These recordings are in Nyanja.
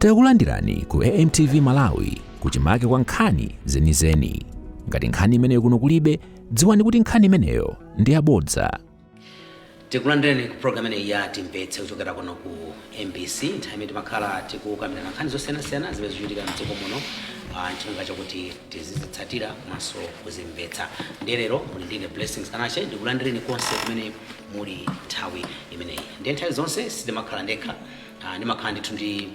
Takulandirani ku AMTV Malawi, kuchimake kwa nkhani zenizeni. Ngati nkhani imeneyo kuno kulibe, dziwani kuti nkhani imeneyo ndi yabodza. Tikulandireni ku program imeneyi ya Timvetse kuchokera kuno ku MBC, nthawi imene timakhala tikukambirana nkhani zosiyanasiyana zimene zikuchitika mdziko muno, ncholinga chakuti tizizitsatira komanso kuzimvetsa. Ndiye lero muli ndine Blessings Kanache. Ndikulandireni konse kumene muli nthawi imeneyi. Ndiye nthawi zonse sindimakhala ndekha, ndimakhala ndithu ndi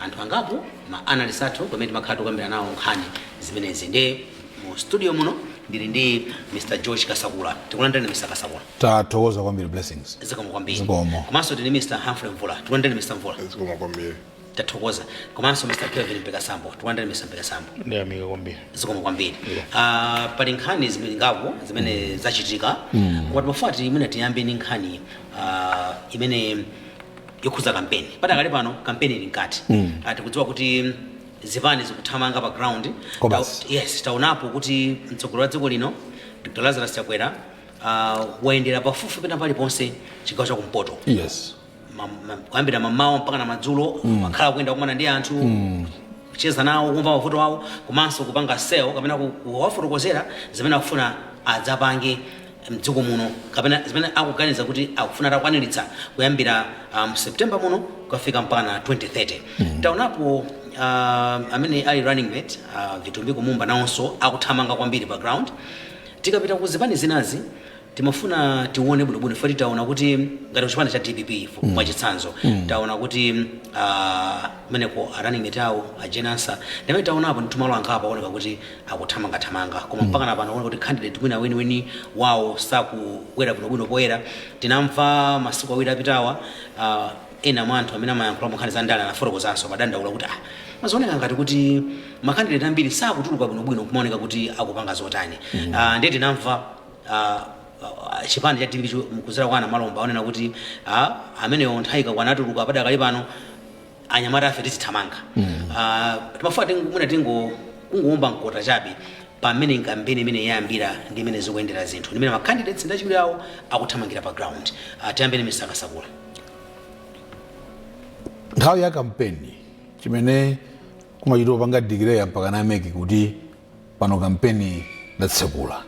anthu angapo, ma analyst athu, pamene timakhala tikukambirana nawo nkhani zimenezi. Ndiye mu studio muno ndili ndi Mr George Kasakula. Tikulandireni, Mr Kasakula. Tathokoza kwambiri, Blessings. Zikomo kwambiri. Zikomo. Komanso tili Mr Humphrey Mvula. Tikulandireni, Mr Mvula. Zikomo kwambiri. Tathokoza. Komanso Mr Kelvin Mpekasambo. Tikulandireni, Mr Mpekasambo. Ndiyamika kwambiri. Zikomo kwambiri. Pali nkhani zingapo zimene zachitika, koma timafuna imene tiyambe ndi nkhani imene yokhuza kampeni. Padakali pano kampeni ili mkati. Tikudziwa kuti zipani zikuthamanga pa ground. Kobasi. Yes, taonapo kuti mtsogoleri wa dziko lino, Dr Lazarus Chakwera, wayendera pafupifupi pena paliponse chigawo chakumpoto, kuyambira mamawa mpaka na madzulo, makhala kuyenda, kukumana ndi anthu, kucheza nawo, kumva mavuto awo, komanso kupanga sell kapena kuwafotokozera zimene akufuna adzapange mdziko muno kapena zimene akuganiza kuti akufuna atakwaniritsa kuyambira September muno kukafika mpaka na 2030. Taonapo amene ali running mate, Vitumbiko Mumba, nawonso akuthamanga kwambiri pa ground. Tikapita ku zipani zinazi, timafuna tione bwinobwino foti taona kuti ngati kuchipani cha DPP, mwachitsanzo, taona kuti kumeneko a running mate awo a Jane Ansah ndamene taonapo ndithu malo angapo aoneka kuti akuthamangathamanga, koma mpaka na pano aoneka kuti candidate mwina weniweni wawo sakukwera bwinobwino poyera. Tinamva masiku 2 apitawa, ena mwa anthu amene amayankhula mu nkhani za ndale anafotokozanso madandaula kuti mazioneka ngati kuti ma candidate ambiri sakutuluka bwinobwino kumaoneka kuti akupanga zotani. Ndiye tinamva chipani cha DPP mkuzera kwa Namalomba aonena kuti amenewo nthawi ikakwana atuluka, padakali pano anyamata afe tizithamanga. Timafuna mwina tingo kungoomba mkota chabe pamene kampeni imene yayambira ndi imene zikuyendera zinthu, ndimene ma candidates ndi achiwiri awo akuthamangira pa ground. Tiyambeni, Mr Kasakula. Nthawi ya kampeni, chimene kumachita kupanga declare mpaka na MEC kuti pano kampeni ndatsekula,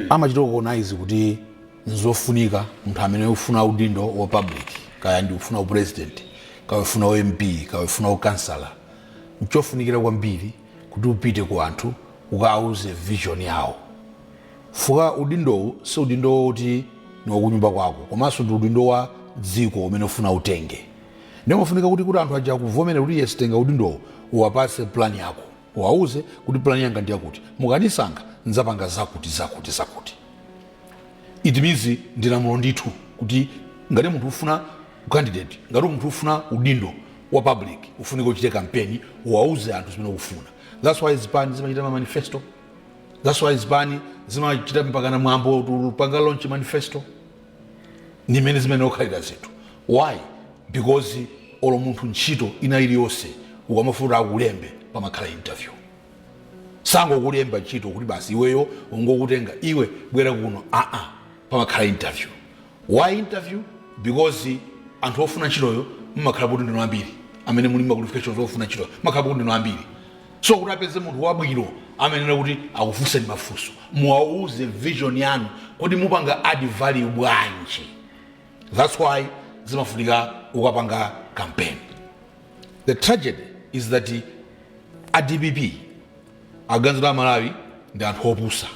amachita kuorganize kuti nzofunika munthu amene ufuna udindo wa public, kaya ndi ufuna upresident, kaya ufuna uMP, kaya ufuna ukansala, nchofunikira kwambiri kuti upite ku anthu ukauze vision yawo. Fuka udindowu si udindo woti ni wakunyumba kwako, komanso ndi udindo wa dziko umene ufuna utenge. Ndipo mafunika kuti anthu aja akuvomera kuti yes, tenga udindowu, uwapatse plan yako, uwauze kuti plan yanga ndi yakuti, mukanisankha nzapanga zakuti, zakuti, zakuti. It means ndi lamulo ndithu kuti ngati munthu ufuna candidate, ngati munthu ufuna udindo wa public, ufunike uchite kampeni, uwauze anthu zimene ukufuna. That's why zipani zimachita ma manifesto. That's why zipani zimachita mpaka na mwambo tupanga launch manifesto, ndi imene zimene okhalira zinthu. Why? Because olo munthu ntchito ina iliyonse ukamafuna akulembe, pamakhala interview. Sangokulemba ntchito kuti basi iweyo ungokutenga, iwe bwera kuno, aa, pamakhala interview. Why interview? Because anthu ofuna ntchitoyo mmakhala kuti ndinu ambiri, amene muli ma qualifications ofuna ntchitoyo mmakhala kuti ndinu ambiri. So kuti apeze munthu wabwino, amenera kuti akufunseni mafunso, muwauze vision yanu kuti mupanga add value bwanji. That's why zimafunika ukapanga campaign. The tragedy is that a DPP aganizira Malawi ndi anthu opusa,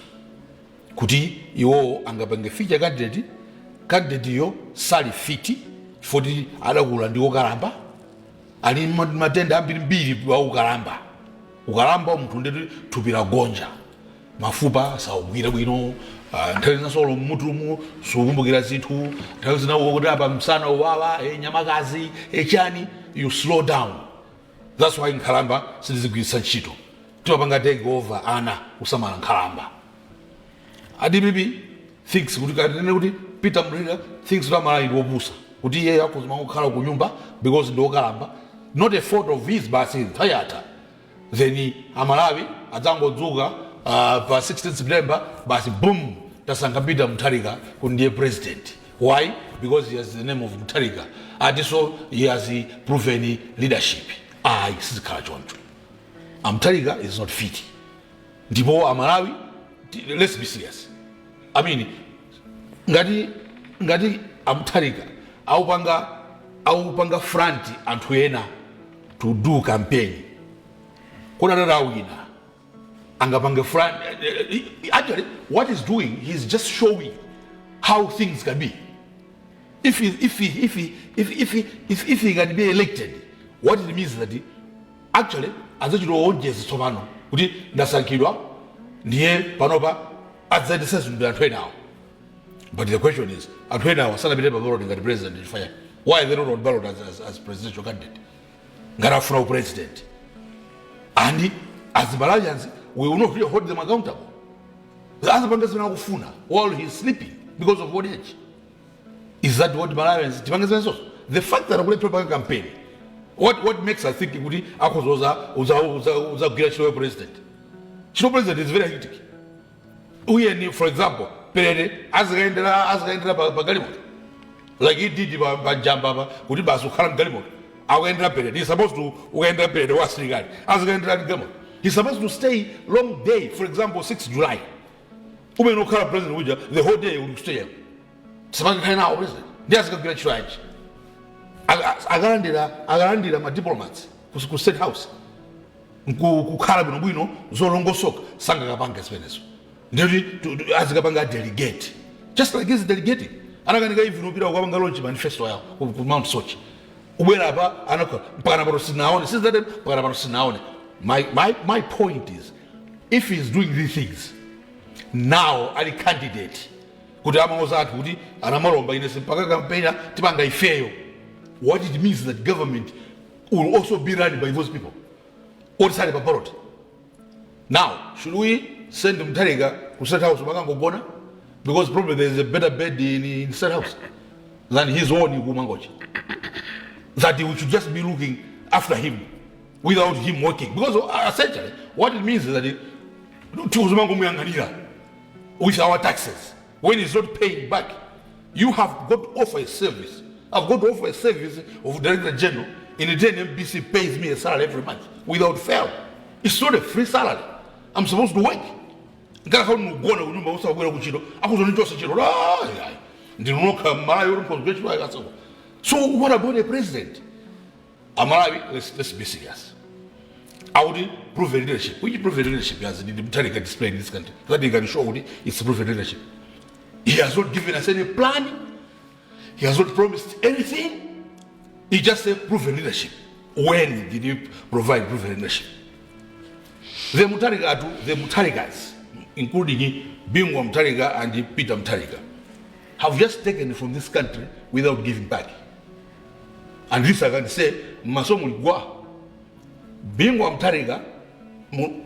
kuti iwowo angapange feature candidate, candidate yo sali fit foti adakula ndi okalamba, ali matenda ambirimbiri wa ukalamba. Ukalamba munthu ndeti thupi lagonja, mafupa saugwira bwino, nthawi zina solo mmutumu sukumbukira zinthu, nthawi zina kuti apa msana uwawa, nyamakazi, chani, you slow down. That's why nkhalamba sitizigwiritsa ntchito, timapanga take over ana kusamala nkhalamba. A DPP thinks kuti, kanene kuti Peter Mutharika thinks kuti Amalawi ndi opusa, kuti iye akuzima kukhala ku nyumba because ndi okalamba, not a fault of his, basi nthawi yatha, then Amalawi adzangodzuka pa 16 September, basi boom, tasankha Peter Mutharika kuti ndiye president. Why? Because he has the name of Mutharika, atiso he has proven leadership. Ayi, sizikhala choncho. A Mutharika is not fit. Ndipo Amalawi, let's be serious. I mean, ngati a Mutharika aupanga front anthu ena to do campaign, kodi atati awina angapange front? Actually, what he's doing, he's just showing how things can be if he can be elected. What it means is that actually adzachita onjeza tsopano kuti ndasankhidwa, ndiye panopa adzayendetsa zinthu anthu enawo. But the question is, anthu enawo asanapite pa ballot ngati president chifukwa chani? Why are they not on ballot as presidential candidate ngati afuna upresident? And as Malawians, we will not really hold them accountable. Azipanga zimene akufuna while he's sleeping because of old age. Is that what Malawians tipange zimenezozo? The fact that akulephera panga campaign, what makes us think kuti akhoza uzagwira ntchito ya president? Ntchito president is very hectic. Uyeni, for example, perere azikaendera pa galimoto like he did pa Njamba pa, kuti basi ukhala mgalimoto akuyendera perere. He's supposed to ukayendera perere wa asilikali, azikaendera mgalimoto. He's supposed to stay long day. For example, 6 July umene ukhala president uja, the whole day uli stay, sipangakhale nawo president. Ndi azikagwira ntchito yanji? Akalandira ma diplomats ku State House, kukhala bwinobwino zolongosoka, sangakapange zimenezo. Ndiyoti azikapanga delegate, just like he's delegating. Anakanika even upita kukapanga launch manifesto yawo ku Mount Soche. Ubwera apa anakhala mpaka pano sinaone. Since that day mpaka pano sinaone. My point is, if he's doing these things now ali candidate, kuti amauza anthu kuti anamalomba ine simpaka kampenya tipanga ifeyo, what it means is that government will also be run by those people oti sali pa ballot. Now, should we send Mutharika ku State House makangogona, because probably there is a better bed in State House than his own ku Mangochi, that we should just be looking after him without him working? Because essentially what it means is that tikuzimangomuyang'anira with our taxes when he's not paying back. You have got to offer a service. I've got to offer a service of Director General. In return, MBC pays me a salary every month without fail. It's not a free salary. I'm supposed to work. Ngakhala ndikugona kunyumba usabwera kuchito akuzondichosa chiro ndinonokha Malawi uri mkhozwe chiro. So what about a president? Amalawi, let's be serious. Akuti proven leadership. Which proven leadership has did Mutharika display in this country that he can show kuti it's proven leadership? He has not given us any plan. He has not promised anything. He just said proven leadership. When did he provide proven leadership? The Mutharikas, including Bingu Mutharika and Peter Mutharika, have just taken from this country without giving back. And this I can say, masomo ligwa. Bingu Mutharika,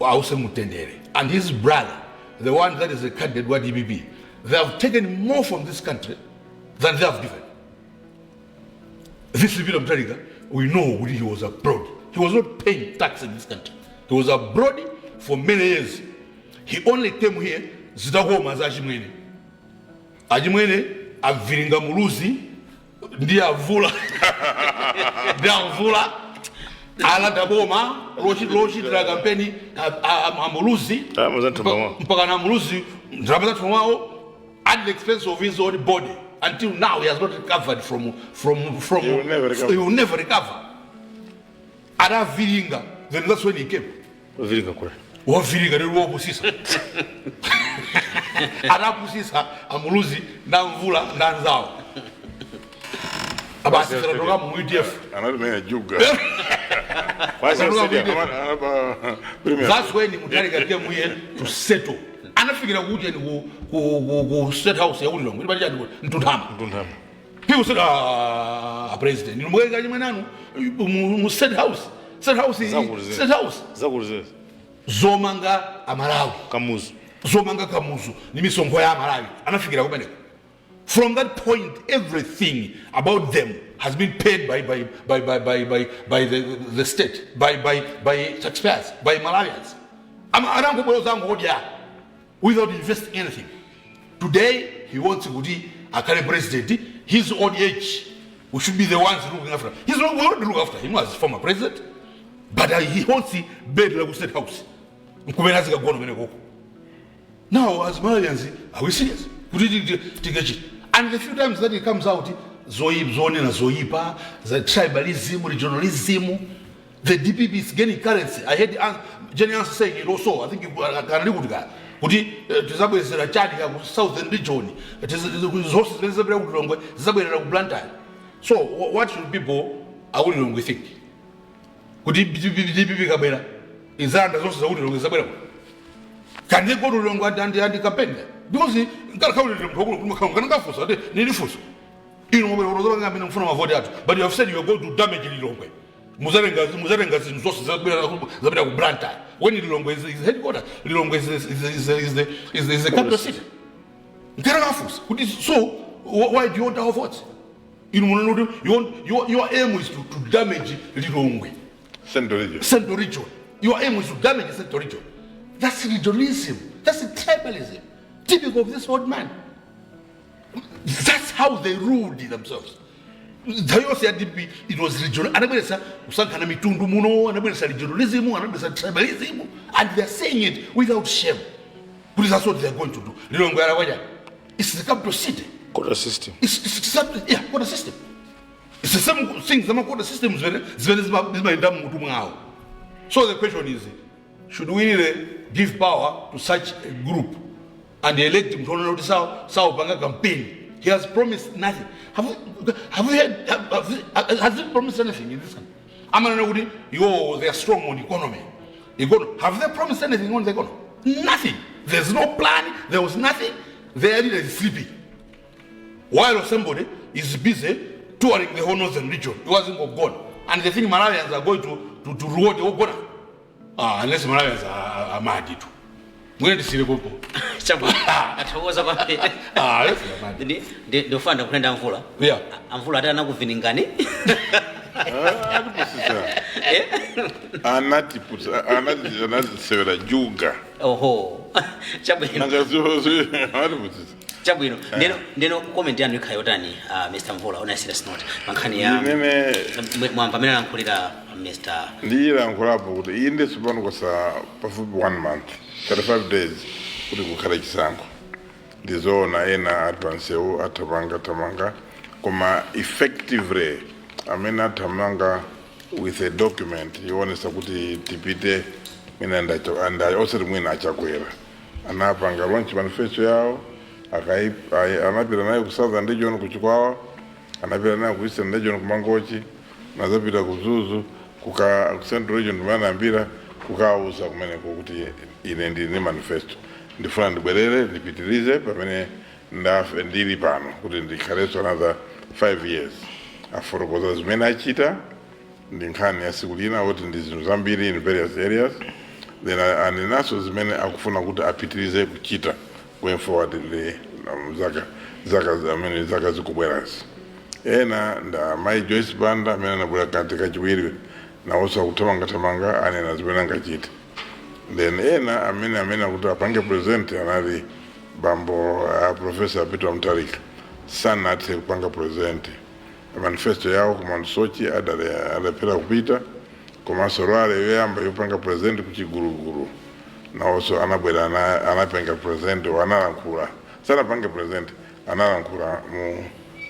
Ause Mutendere, and his brother, the one that is a candidate wa DPP, they have taken more from this country than they have given. This Peter Mutharika, we know he was abroad. He was not paying tax in this country. He was abroad for many years. He only came here zitakoma za achimwene. Achimwene aviringa Muluzi ndi avula ndi amvula alanda boma lochitira kampeni amuluzi. Ndalama za mthumba mwawo. Mpaka na Muluzi ndalama za mthumba mwawo at the expense of his own body. Until now he has not recovered from He will never recover. He will never recover. Adaviringa, then that's when he came. Viringa kule. Waviringa lero wopusisa, adapusisa amuluzi na mvula na nzawo abasi tanatoka mu UDF. Anatumenya juga. That's when Mutharika came here to settle. Anafikira kuti ni ku State House ya Ulilongwe ili pali Mtunthama. Mtunthama. People said, "Ah, president, nimweka chimwe nanu mu State House, State House, Zakulu. State House Zakulu zezi. Zomanga Amalawi." Kamuzu. Zomanga Kamuzu ni misonkho ya Amalawi. Anafikira kumeneko. From that point, everything about them has been paid by the state, by taxpayers, by Malawians. Anangobwera zangodya without investing anything. Today he wants kuti akhale president. His old age, we should be the ones looking after. He's not, we already look after him as former president. But he wants bed la ku State House nkumene azikagona kumene koko. Now, as Malawians, are we serious kuti tikachita? And the few times that he comes out, zonena zoyipa za tribalism, regionalism, the DPP is gaining currency. I heard Jenny Ansah saying it also, I think, kanali kuti kaya kuti tizabwezera chani ka ku Southern Region, zonse zimene zizabwera ku Lilongwe zizabwerera ku Blantyre. So what should people aku Lilongwe think? Kuti DPP kabwera izalanda zonse zakuti Lilongwe zizabwera kuno? Can they go to Lilongwe and campaign there? Because ngakhaulire nilifuso inu mubwera kuno amene mfuna mavoti athu, but you have said you are going to damage Lilongwe, muzatenga zinthu zonse zabwera ku Blantyre, when Lilongwe is headquarters. Lilongwe is the capital city. Nkarakafusa kuti, so why do you want our votes? Inu munena kuti your aim is to damage Lilongwe. Central Region. Central Region. Your aim is to damage the Central Region. That's regionalism. That's tribalism. Typical of this old man. That's how they ruled themselves. Nthawi yonse ya DP, it was regional. Anabweresa kusankhana mitundu muno, anabweresa regionalism, anabweresa tribalism, and they are saying it without shame. Kuti that's what they are going to do. Lilongwe alakwachani? It's the capital city. Quota system. It's, yeah, quota system. It's the same thing, zama quota system zimene zimayenda mmutu mwawo. So the question is, should we really give power to such a group and elect munthu onena kuti sawupanga campaign? He has promised nothing. Have you heard, has he promised anything in this country? Amanena kuti yo, they are strong on economy. Economy. Have they promised anything on the economy? Nothing. There's no plan. There was nothing. Their leader is sleeping while somebody is busy touring the whole northern region. He wasn't gone. And they think Malawians are going to reward the Ogona. Ah, unless Malawians are mad too. Mwene tisire popo. Chabwino, athokoza kwambiri. Ah, unless they are mad. Ndofana kulenda Mvula. Amvula ati anakuvhiningani. Atipusisa, anatiputsa, anatisevera juga. Oho, chabwino. Nanga anatipusisa. Chabwino, ndeno comment yanu ikhala yotani, Mr Mvula, on a serious note, pankhani ya Inene mwamva amene alankhulira Mr Ndiyilankhulapo kuti inde, tsopano kwasa pafupi one month, 35 days kuti kukhale chisankho. Ndizoona ena ali pansewu athamanga thamanga, koma effectively amene athamanga with a document yoonesa kuti tipite mwina osati mwina, achakwera anapanga launch manifesto yawo, anapita nayo ku Southern Region ku Chikwawa, anapita nayo ku Eastern Region ku Mangochi, nazapita ku Mzuzu, kuka ku Central Region ndimanambira kukawuza kumeneko kuti ine ndili ndi manifesto, ndifuna ndibwerere ndipitirize pamene ndafe ndili pano kuti ndikhalenso another 5 years. Afotokoza zimene achita, ndi nkhani ya siku lina kuti ndi zinthu zambiri in various areas. Then anenaso zimene akufuna kuti apitirize kuchita going forward ndi zaka amene zaka zikubwerazi. Ena nda Mai Joyce Banda amene anabwera kati kachiwiri, nawonso akuthamangathamanga, anena zimene angachite. Then ena amene akuti apange present anali bambo Professor Peter Mutharika, sanathe kupanga present manifesto yawo ku Mount Soche, adalephera kupita. Komanso rally yoyamba yopanga present kuchigulugulu, nawonso anabwera anapanga present, analankhula, sanapange present, analankhula mu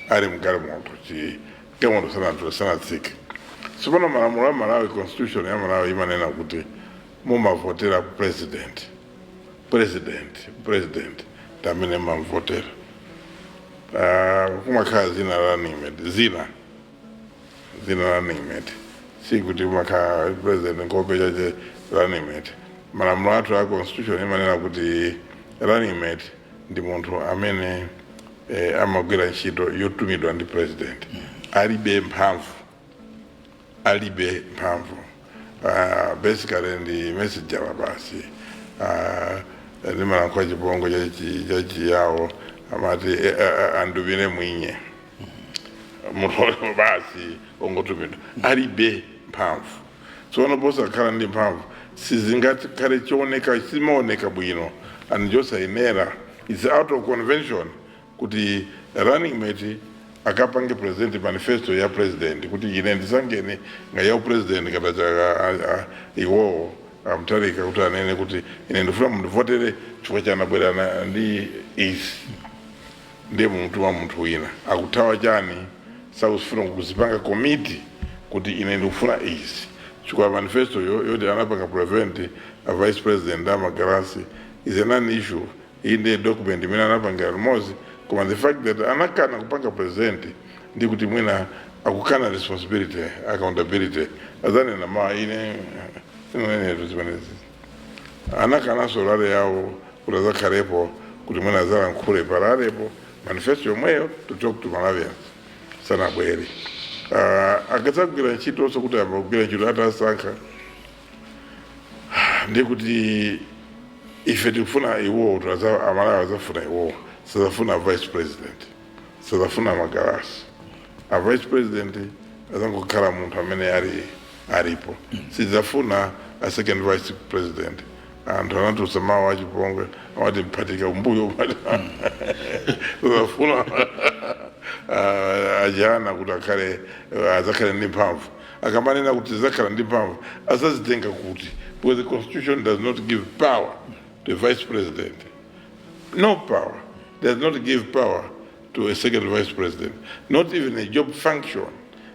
ali mgalimoto, chi galimoto sanatsike. Tsopano malamulo a Malawi, constitution ya Malawi imanena kuti mumavotera president. President ndamene mamvotera. Kumakhala zina running mate, zina running mate, sikuti kumakhala president nkhope chache running mate. Malamulo athu a constitution imanena kuti running mate ndi munthu amene amagwira ntchito yotumidwa ndi president, alibe mphamvu, alibe mphamvu. Basically ndi messenger basi. Ndimalankhula chipongo chachiyawo, amati andumire mwinye munthu basi ongotumidwa, alibe mphamvu. Tsono posakhala ndi mphamvu sizingakhale chooneka, simaoneka bwino and chosayenera, it's out of convention kuti running mate Akapange present manifesto ya president kuti ine ndisangeni nga ya president kata iwowo a Mutharika, kuti anene kuti ine ndifuna mundivotere chifukwa chanabwera ndi izi. Ndiye mumutuma munthu wina akuthawa chani? Sakufuna kuzipanga commit kuti ine ndikufuna izi, chifukwa manifesto yo yoti anapanga present a vice president amagalasi is a non issue. Iyi ndiye document imene anapanga limodzi, koma the fact that anakana kupanga present ndi kuti mwina akukana responsibility, accountability. Azanena ma ine sinanenetu zimenezi. Anakananso rally yawo kuti azakhalepo, kuti mwina azalankhule pa rally po manifesto yomweyo, to talk to Malawians, sanabwere. Akadzagwira ntchitonso, kuti amba kugwira ntchito atasankha, ndi kuti ife tikufuna iwowo, Amalawi azafuna iwowo, sazafuna vice president, sazafuna magalasi. A vice president azangokhala munthu amene ali alipo. Sidzafuna a second vice president. Anthu anatulutsa mawu achipongwe, amati mphatika umbuyo. Sazafuna ajana kuti akhale, azakhale ndi mphamvu. Akamanena kuti zizakhala ndi mphamvu, azazitenga kuti? Because the constitution does not give power to the vice president, no power, does not give power to a second vice president, not even a job function,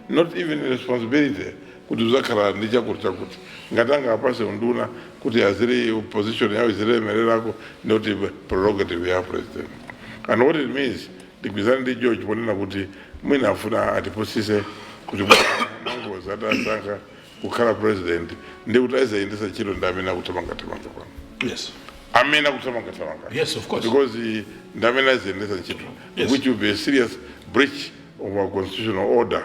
not even a responsibility kuti uzakhala ndi chakuti chakuti. Ngati angapase unduna kuti aziri position yawo izilemererako, not prerogative ya president. And what it means, ndigwizana ndi George ponena kuti mwina afuna atipusise kuti mwangozi atasankha kukhala president, ndi kuti azayendesa ntchito ndi amene akuthamangathamanga pano, amene akuthamangathamanga. Yes, of course. Because ndi amene aziyendesa ntchito, which will be a serious breach of our constitutional order.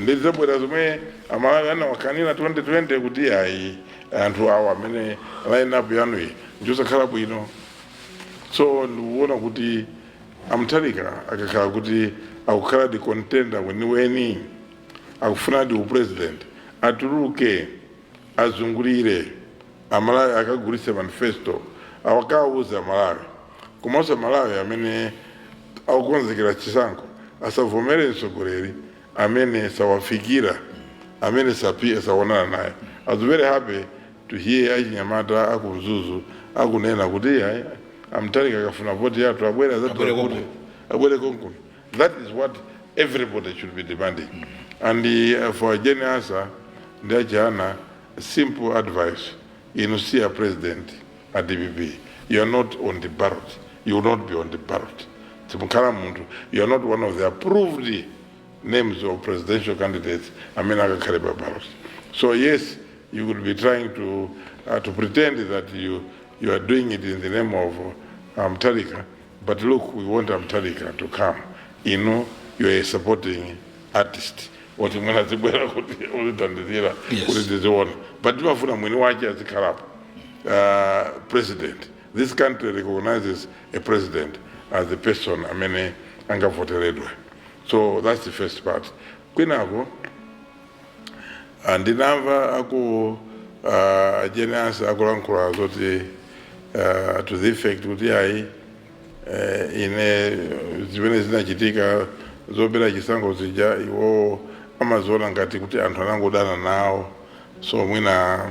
Ndizabwera zomwe Amalawi anawakanira 2020 kuti ayi, anthu awa amene line up yanuyi njosakhala bwino. So ndikuona kuti a Mutharika akakhala kuti akukhala di contender weniweni, akufuna di upresident, atuluke, azungulire Amalawi, akagulitse manifesto, awakawuze Amalawi. Komanso Amalawi amene akukonzekera chisankho asavomere mtsogoleri amene sawafikira, amene saonana naye. I was very happy to hear achinyamata akumzuzu akunena kuti ayi, a Mutharika akafuna voti yathu abwere. Abwere konkuno. Abwere konkuno. That is what everybody should be demanding. And for Jane Ansah ndi achihana, simple advice: inu si a president a DPP. You are not on the ballot, you will not be on the ballot. Simukhala munthu, you are not one of the approved names of presidential candidates amene akakhale pa ballot. So yes, you could be trying to pretend that you are doing it in the name of Mutharika, but look, we want Mutharika to come. You are a supporting artist oti mwina zibwera kuti uzithandizira kuti tiziona, but timafuna mwini wache azikhalapo, president. This country recognizes a president as the person amene angavoteredwe. So that's the first part. Kwinako, ndinamva aku Jane Ansah akulankhula zoti to the effect kuti ayi, ine zimene zinachitika zobera chisankho zija, iwo amaziona ngati kuti anthu anangodana nawo. So mwina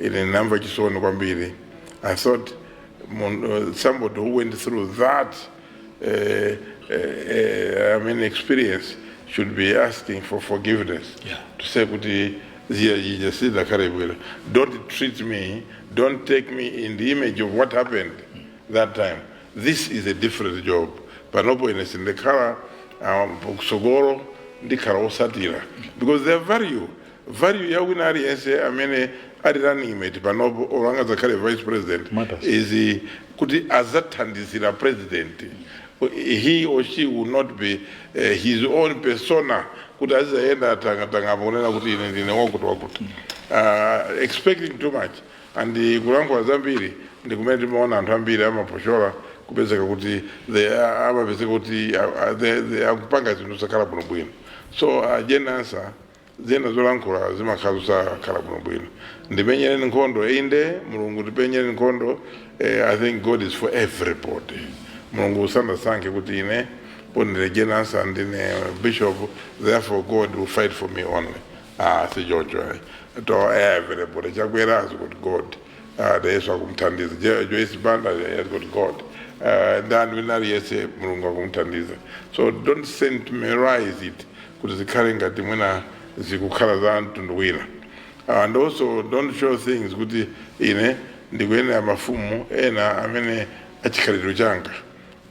ine ndinamva chisoni kwambiri. I thought somebody who went through that I mean, experience should be asking for forgiveness, to say kuti ziya ija sidakhale bwino, don't treat me, don't take me in the image of what happened that time. This is a different job. Panopo ine sindikhala kusogolo, ndikhala osatira, because the value ya wina aliyense amene ali running mate panopo or angazakhale vice president Matters. is kuti azathandizira president. He or she will not be his own persona kuti azayenda tangatanga kunena kuti ine ndine wakuti wakuti, expecting too much and kulankhula zambiri. Ndi kumene timaona anthu ambiri amaposhola kupezeka kuti amapezeka kuti akupanga zinthu zosakhala bwinobwino. So Jane Ansah, zina zolankhula zimakhala zosakhala bwinobwino. Ndimenyereni nkhondo, inde Mulungu, ndipenyereni nkhondo. I think God is for everybody. Mulungu sanasankhe kuti ine Pondile Jenasa ndine bishop, therefore God will fight for me only. Ah, sichoncho ayi. To everybody, Chakwera has got God, Yesu akumthandiza. Joyce Banda has got God, ndani wina aliyense Mulungu akumthandiza. So don't sentimentalize it kuti zikhale ngati mwina zikukhala za mtundu wina. And also don't show things kuti ine ndikuyenera mafumu ena amene achikhalidwe changa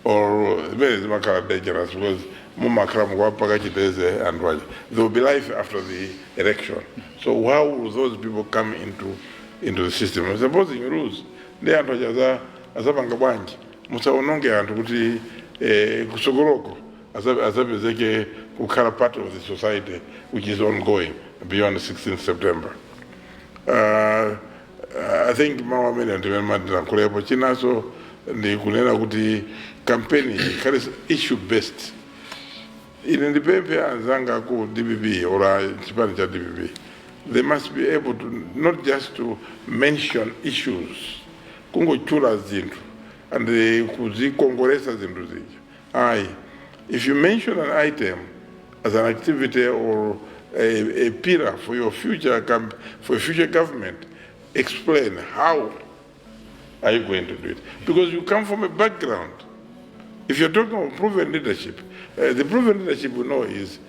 or zimene zimakhala dangerous, because mumakhala mukuwapaka chiteze anthu aja. There will be life after the election, so how will those people come into the system? Supposing you lose, ndi anthu aja azapanga bwanji? Musaononge anthu kuti kusogoloko azapezeke kukhala part of the society which is ongoing beyond 16 September. I think mawu amene ndimene mandilankhulepo. Chinanso ndi kunena kuti kampeni ikhale issue based. Ine ndipemphe anzanga ku DPP or chipani cha DPP, they must be able to not just to mention issues, kungotchula zinthu and kuzikongolesa zinthu zija, ayi. If you mention an item as an activity or a pillar for your future for a future government, explain how are you going to do it, because you come from a background. If you're talking of proven leadership, the proven leadership we know is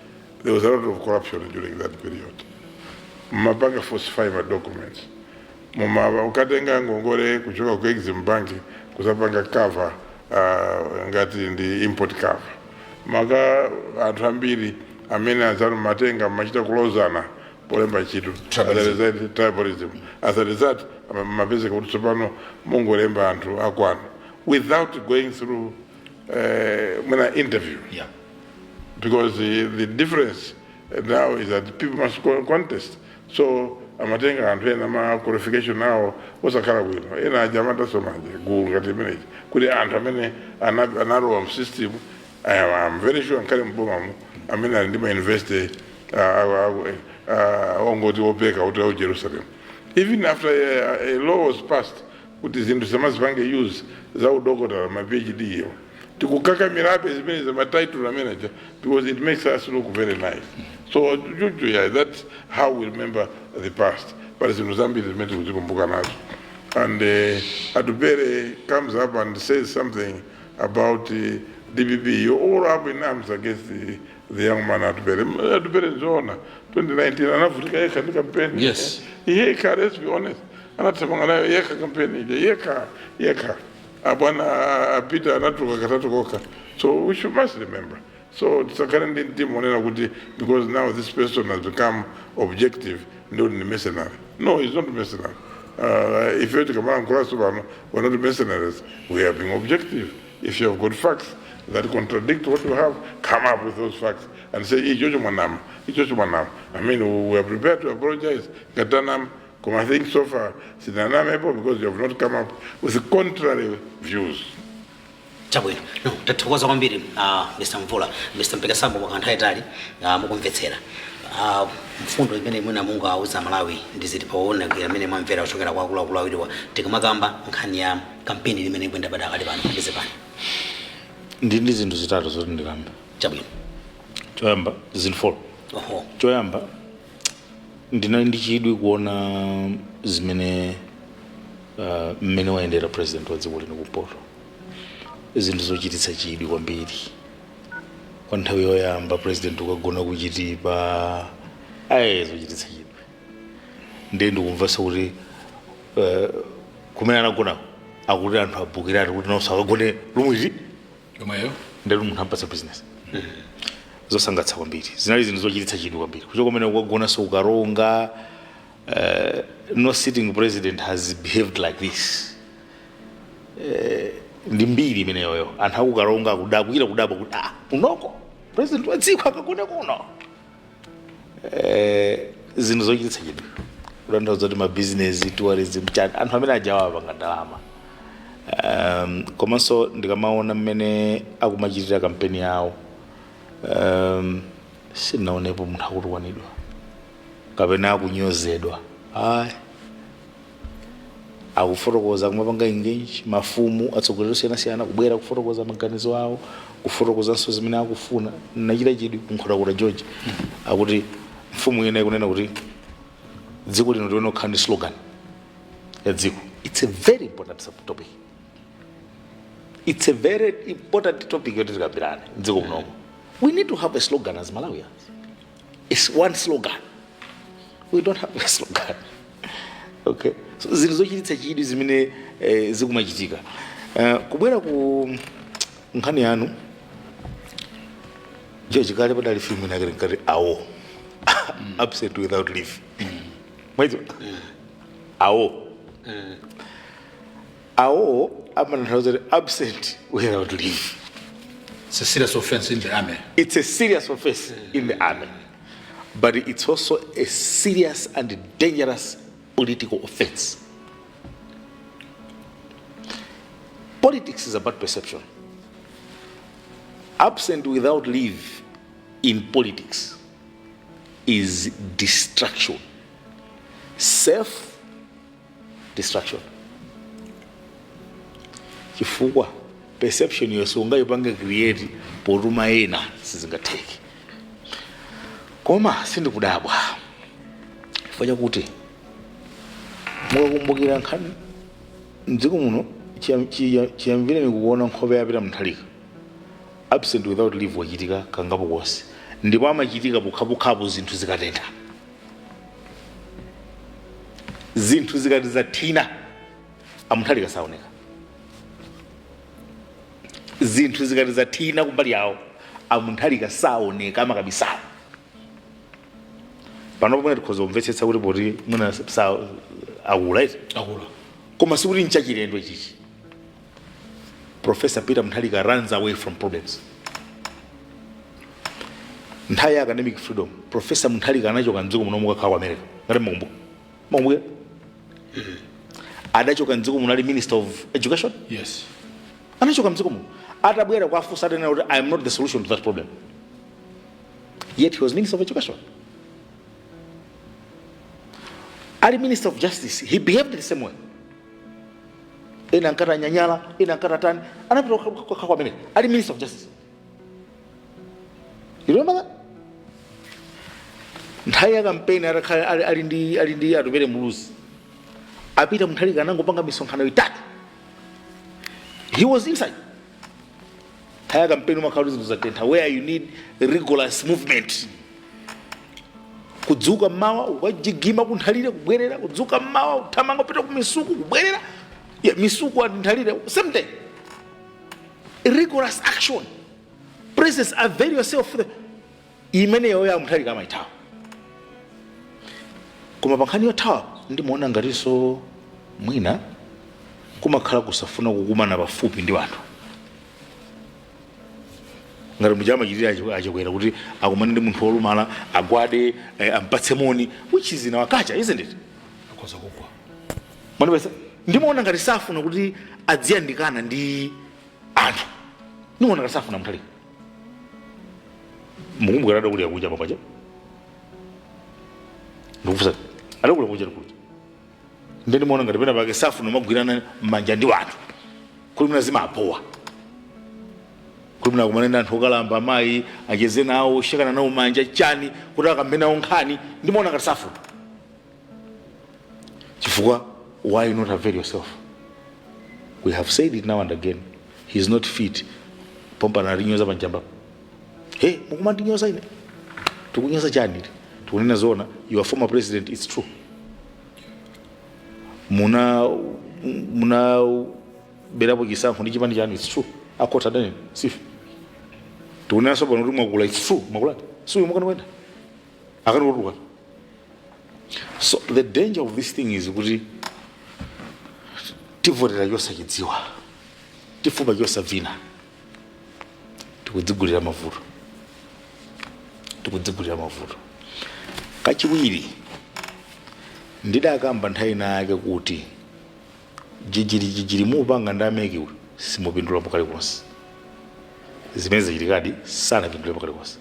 there was a lot of corruption during that period. Mumapanga falsify ma documents. Muma ukatenga ngongole kuchoka ku Exim Bank kusapanga cover ngati ndi import cover. Maka anthu ambiri amene anzanu matenga machita kulozana polemba ntchito. As a result, tribalism. As a result, mapezeka kuti tsopano mungolemba anthu akwanu without going through mwina interview, because the difference now is that people must contest. So amatenga anthu ena ma qualification awo osakhala bwino, ena aja amatasomaje gulu ngati imeneji kuti anthu amene analowa mu system. I'm very sure nkhale mbomamu amene ali ndi ma university ongoti opeka kuti au Jerusalem. Even after a law was passed kuti zinthu zamazipange use za udokotala, ma PhD iyo, tikukakamirabe zimene za ma title ameneja because it makes us look very nice. So juju, yeah, that's how we remember the past, but zinthu zambiri zimene tikuzikumbuka nazo. And Atupele comes up and says something about DPP, you're all up in arms against the young man Atupele. Atupele, nzoona, 2019 anavutika yekha ndi campaign. Yekha, let's be honest, anathamanga nayo yekha campaign ija, yekha yekha. Abwana apita anatuluka katatu koka. So we should must remember. So tisakhale ndi mtima onena kuti because now this person has become objective, ndiwo ndi mercenary. No, he's not mercenary. If tikamalankhulaso pano, we're not mercenaries, we are being objective. If you have got facts that contradict what you have, come up with those facts and say, "Ichocho mwanama, ichocho mwanama." I mean, we are prepared to apologize ngati tanama. Koma I think so far sinanamepo because you have not come up with contrary views. Chabwino, no, tathokoza kwambiri, Mr Mvula. Mr Mpekasambo, mwakanthawi itali mukumvetsera. Mfundo imene mwina mungawuza Malawi ndi ziti poona amene mwamvera kuchokera kwa akuluakulu awiriwa, tikamakamba nkhani ya kampeni limene ikuyenda padakali pano ndize pano? Ndi zinthu zitatu zoti ndikambe. Chabwino. Choyamba, zinthu 4. Oho. Choyamba, ndinali ndi chidwi kuona zimene mmene wayendera president wa dziko lino kumpoto. Zinthu zochititsa chidwi kwambiri. Kwa nthawi yoyamba president ukagona kuchitipa, ayi, zochititsa chidwi. Ndiye ndikumvanso kuti kumene anagonako akuti anthu abukirati kuti nonso akagone lumwiti yomweyo. Ndeti munthu ampatsa business. Zosangalatsa kwambiri, zinali zinthu zochititsa chidwi kwambiri kuchoka kumene kukagonanso kukaronga. No sitting president has behaved like this. Ndi mbiri imeneyoyo. Anthu akukaronga akudabwa, kuchita kudabwa kuti, "Ah, kunoko president wa dziko akagone kuno?" Zinthu zochititsa chidwi, kutanthauza kuti mabizinesi, tourism, chani, anthu amene ajawa apanga ndalama. Komanso ndikamaona mmene akumachitira kampeni yawo, sindinaonepo munthu akutukwanidwa kapena akunyozedwa, ayi. Akufotokoza, kumapanga engage mafumu, atsogoleri osiyanasiyana kubwera kufotokoza maganizo awo, kufotokozanso zimene akufuna. Nachita chidwi kuNkhotakota, George, akuti mfumu ina ikunena kuti dziko lino tione kukhala ndi slogan ya dziko. It's a very important topic. It's a very important topic yoti tikambirane mdziko munomo. We need to have a slogan as Malawians. It's one slogan. We don't have a slogan, okay? So zinthu zochititsa chidwi zimene zikumachitika. Kubwera ku nkhani yanu, George, kale padali film inake nkati AWOL, absent without leave. Mwaizo AWOL, AWOL amatanthauza kuti absent without leave. It's a serious offense in the army. It's a serious offense in the army, but it's also a serious and dangerous political offense. Politics is about perception. Absent without leave in politics is destruction, self destruction, chifukwa perception yonse ungayipange create potuma ena, sizingatheke. Koma sindikudabwa, chifukwa chakuti mukakumbukira nkhani mdziko muno, chiyambireni kukuona nkhope ya Peter Mutharika, absent without leave wachitika kangapo konse, ndipo amachitika pokhapokhapo zinthu zikatentha, zinthu zikati zathina, a Mutharika saoneka. Zinthu zikati zathina kumbali yawo, a Mutharika saoneka, amakabisala. Pano pamene tikhoza kumvetsetsa kuti poti mwina sa akula iti. Akula. Koma sikuti nchachilendo ichichi. Professor Peter Mutharika runs away from problems. Nthawi ya academic freedom, Professor Mutharika anachoka mdziko muno mukakhala ku America. Ngati mukumbuka, mukumbuka adachoka mdziko muno ali Minister of Education. Yes. Anachoka mdziko muno, atabwera kwafunsa atanena kuti, "I am not the solution to that problem." Yet he was Minister of Education. Ali Minister of Justice, he behaved the same way. Ena ankati anyanyala, ena ankati atani, anapita kukhala ku America ali Minister of Justice. You remember that? Nthawi ya kampeni, atakhala ali ndi Atupele Muluzi, a Peter Mutharika anangopanga misonkhano itatu. He was inside. Nthawi ya kampeni umakhala kuti zinthu zatentha, where you need rigorous movement, kudzuka mmawa ukajigima kuNthalire, kubwerera, kudzuka mmawa kuthamanga kupita ku Misuku, kubwerera. Yeah, Misuku and Nthalire same day. Rigorous action, presence, avail yourself for the imeneyo ya Mutharika amaithawa. Koma pa nkhani yothawa, ndimaona ngatinso mwina kumakhala kusafuna kukumana pafupi ndi anthu, ngati muja amachitira aChakwera kuti akumane ndi munthu wolumala, agwade, ampatse moni, which is in our culture, isn't it? Akhoza kugwa. Mwanipesa, ndimaona ngati safuna kuti adziyandikana ndi anthu. Ndimaona ngati safuna Mutharika. Mukumbukira adakulira kuja papaja, ndikufusa, adakulira kuja kuja. Ndi ndimaona ngati pena pake safuna magwirana manja ndi anthu, kuli muna zimapowa, kuli muna kumane ndi anthu okalamba, amayi, acheze nawo, shekana nawo manja chani, kuti akambe nawo nkhani. Ndimaona ngati safuna, chifukwa why not avail yourself? We have said it now and again, he is not fit. Pompano atinyoza panjamba, "Hey, mukumandinyoza ine." Tikunyoza chani? Tikunena zoona. You are former president, it's true. Muna berapo chisankho ndi chipani chanu, it's true. Akota adanena sife. Tikunenanso pano kuti mwakula, it's true, mwakulati siuyo mukanakwenda akanikutuka. So the danger of this thing is kuti tivotera chosachidziwa, tifupa chosavina, tikudzigulira mavuto, tikudzigulira mavuto. Kachiwiri, ndidakamba nthawi ina yake kuti jijiri jijiri mupanga ndi a MEC uyu, simupindulapo kalikonse. Zimene zachitikadi, sanapindulepo kalikonse.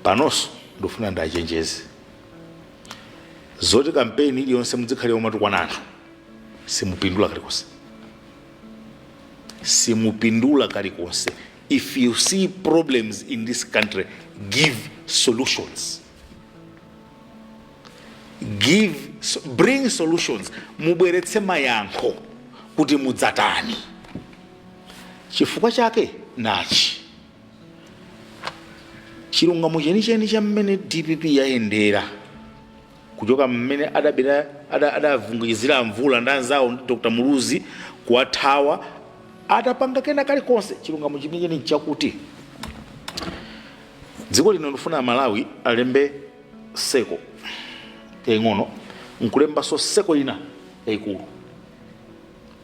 Panonso ndifuna ndachenjeze zoti kampeni iliyonse muzikhalira umatukwana anthu. Simupindula kalikonse, simupindula kalikonse. If you see problems in this country, give solutions, give bring solutions. Mubweretse mayankho kuti mudzatani. Chifukwa chake nachi chilungamo chenicheni cha mmene DPP yayendera kuchoka mmene adabera, adavungizira Mvula ndi anzawo ndi Dr Muluzi kuwathawa atapanga kena kalikonse, chilungamo chenicheni nchakuti dziko lino ndifuna Malawi alembe circle yaing'ono nkulembanso circle ina yayikulu.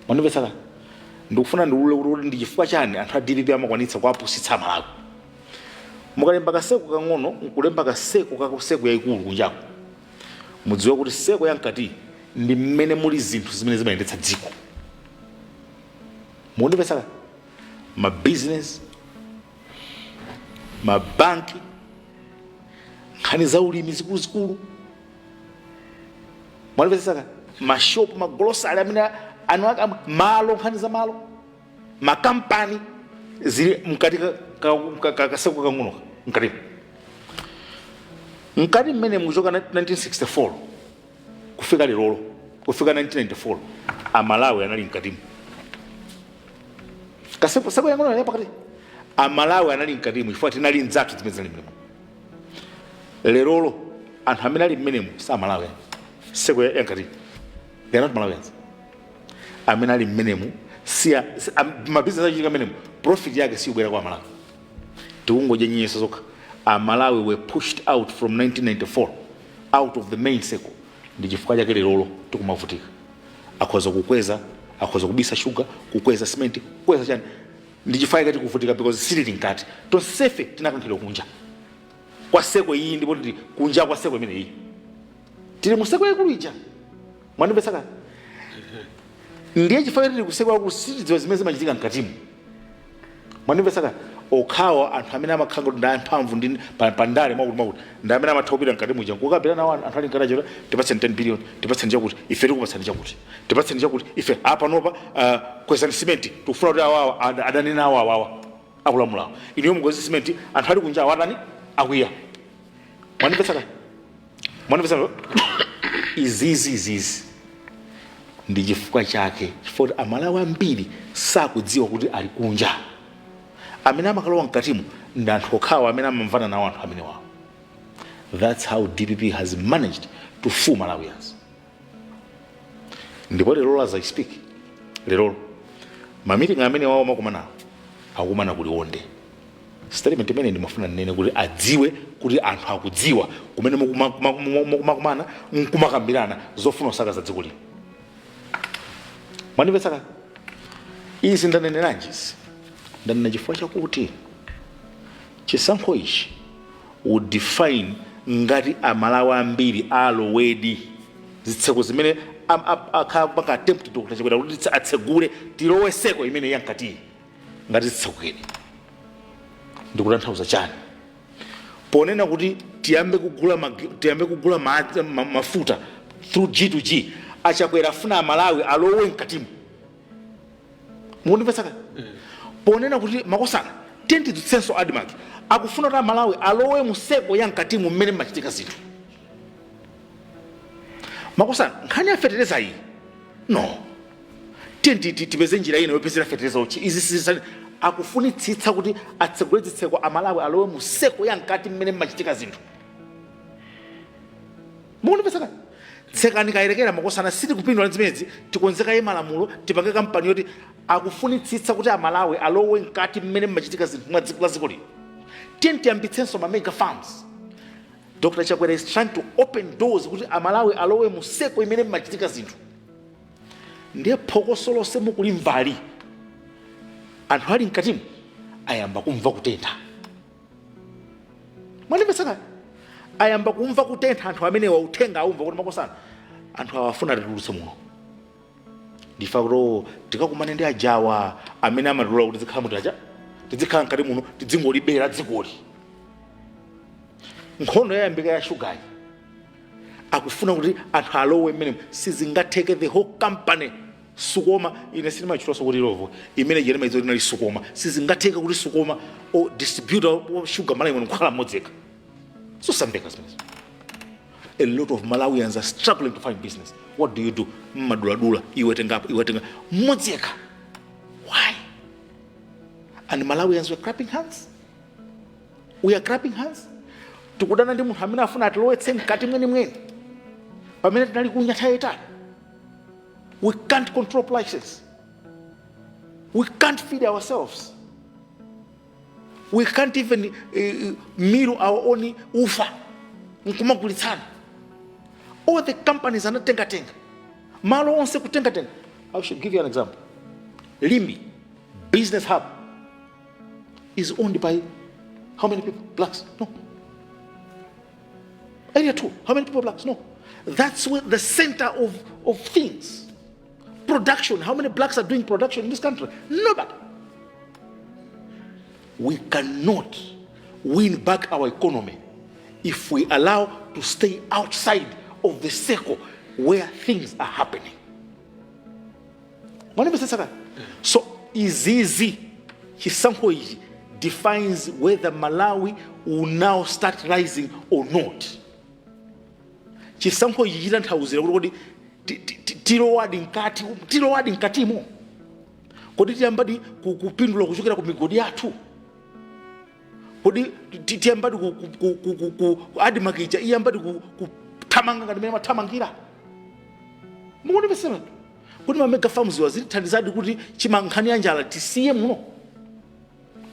Mwandimvetsaka? Ndikufuna ndiulule kuti ndi chifukwa chani anthu a DPP amakwanitsa kuwapusitsa Malawi. Mukalemba ka circle kang'ono nkulemba ka circle ka circle yayikulu kunjako, mudziwe kuti circle yamkati ndi mmene muli zinthu zimene zimayendetsa dziko. Mukundimvetsaka? Mabizinesi, mabanki, nkhani za ulimi zikuluzikulu. Mwandimvetsaka? Mashopu, magolosali amene anu malo, nkhani za malo, makampani zili mkati ka circle kang'onoka mkati mkati mmene mukuchoka 1964 kufika lerolo, kufika 1994, Amalawi anali mkatimu. Ka circle, circle yang'ono ya pakati, Amalawi anali mkatimu chifukwa tinali mdzathu zimene zinali mmenemo. Lerolo anthu amene ali mmenemo sa Amalawi. Circle yankati, they are not Malawians amene ali mmenemu. Siya mabizinesi achitika mmenemu, profit yake siyubwera kwa Amalawi, tikungodya nyenyesa zokha. Amalawi were pushed out from 1994, out of the main circle. Ndi chifukwa chake lerolo tikumavutika. Akhoza kukweza, akhoza kubisa shuga, kukweza cement, kukweza chani, ndi chifukwa chake tikuvutika, because sitili mkati. Tonsefe tinakankhidwa kunja kwa circle iyi, ndipo tili kunja kwa circle imene iyi. Tili mu circle yaikulu ija. Mwandimvetsaka? Ndiye chifukwa tili ku circle yaikulu, sitidziwa zimene zimachitika mkatimu. Mwandimvetsaka? Okhawa anthu amene amakhala kuti ndi amphamvu ndi pandale mwakuti mwakuti ndi amene amatha kupita mkati muja kukapita nawo anthu ali mkati achota: "Tipatseni 10 billion, tipatseni chakuti, ife tikupatsani chakuti, tipatseni chakuti ife apanopa, kwezani simenti, tikufuna kuti awawa adane nawo awawa akulamulawo. Inuyo mukweze simenti, anthu ali kunja awatani, akwiya." Mwandimvetsaka? Mwandimvetsaka? Izizi, izizi ndi chifukwa chake, chifukwa kuti Amalawi ambiri sakudziwa kuti ali kunja. Amene amakalowa mkatimu ndi anthu okhawa amene amamvana nawo anthu amene wawo. That's how DPP has managed to fool Malawians. Ndipo lero, as I speak, lerolo ma meeting amene wawo amakumanawo akukumana kuliwonde. Statement imene ndimafuna ndinene kuti adziwe kuti anthu akudziwa kumene mukumakumana nkumakambirana zofuna kusaka za dziko lino. Mwandimvetsaka? Izi ndaneneranji? Izi ndanena chifukwa chakuti chisankho ichi would define ngati Amalawi ambiri alowedi zitseko zimene akhala kupanga attempt Dr Chakwera kuti atsegule, tilowe circle imene yankatiyi, ngati zitsekukeni. Ndikutanthauza chani ponena kuti tiyambe kugula mafuta through G to G? Achakwera afuna Amalawi alowe mkatimu. Mukundimvetsaka? Ponena kuti makosana tidzutsenso ADMARC, akufuna kuti Amalawi alowe mu circle ya mkatimu mmene mmachitika zinthu. Makosana, nkhani ya fetereza iyi, no, tiye tipeze njira ina yopezera fetereza uchi. Izi akufunitsitsa kuti atsegule zitseko, Amalawi alowe mu circle ya mkati mmene mmachitika zinthu. Mukundimvetsaka? Tsekani Kayelekera, makosana, sitikupindula zimenezi, tikonzekaye malamulo, tipange kampani yoti. Akufunitsitsa kuti Amalawi alowe mkati mmene mmachitika zinthu mwa dziko la dziko lino. Tiye tiyambitsenso ma mega farms. Dr Chakwera is trying to open doors kuti Amalawi alowe mu circle imene mmachitika zinthu. Ndiye phokoso lonse mukulimvali, anthu ali mkatimu ayamba kumva kutentha. Mwandimvetsaka? Ayamba kumva kutentha anthu amenewa. Uthenga aumva kuti makosana, anthu awa afuna atitulutse muno. Ndifa kuti tikakumane ndi ajawa amene amatulula kuti tizikhala muti aja, tizikhala mkati muno, tidzingolibera dzikoli. Nkhondo yayambika ya shugayi, akufuna kuti anthu alowe mmenemo. Sizingatheke. The whole company Sucoma, ine sindimachitwanso kuti Illovo imene ija ndimayidziwa kuti inali Sucoma. Sizingatheka kuti Sucoma o distributor wa sugar Malawi muno kukhala mmodzi yekha. Zosamveka zimenezo. A lot of Malawians are struggling to find business. What do you do? Mmaduladula, iwe tengapo, iwe tenga, mmodzi yekha. Why? And Malawians were clapping hands. We are clapping hands. Tikudana ndi munthu amene afuna atilowetse mkati mwenimweni pamene tinali kunja nthawi yayitali. We can't control prices. We can't feed ourselves. We can't even mill our own ufa nkumagulitsana. All the companies anatengatenga malo onse, kutengatenga. I should give you an example. Limbe Business Hub is owned by how many people? Blacks? No. Area 2, how many people? Blacks? No. That's where the center of things, production. How many blacks are doing production in this country? Nobody. We cannot win back our economy if we allow to stay outside of the circle where things are happening. Mwanimvetsetsa kale? So izizi, chisankho ichi defines whether Malawi will now start rising or not. Chisankho ichi chitanthauzira kuti kodi tilowadi mkati, tilowadi mkatimo? Kodi tiyambadi kupindula kuchokera ku migodi yathu? Kodi tiyambadi ku ADMARC ija iyambadi kuthamanga ngati mene mathamangira? Mukundimvetsetsa? Kuti ma mega farms zitithandizadi kuti chimankhani ya njala tisiye muno?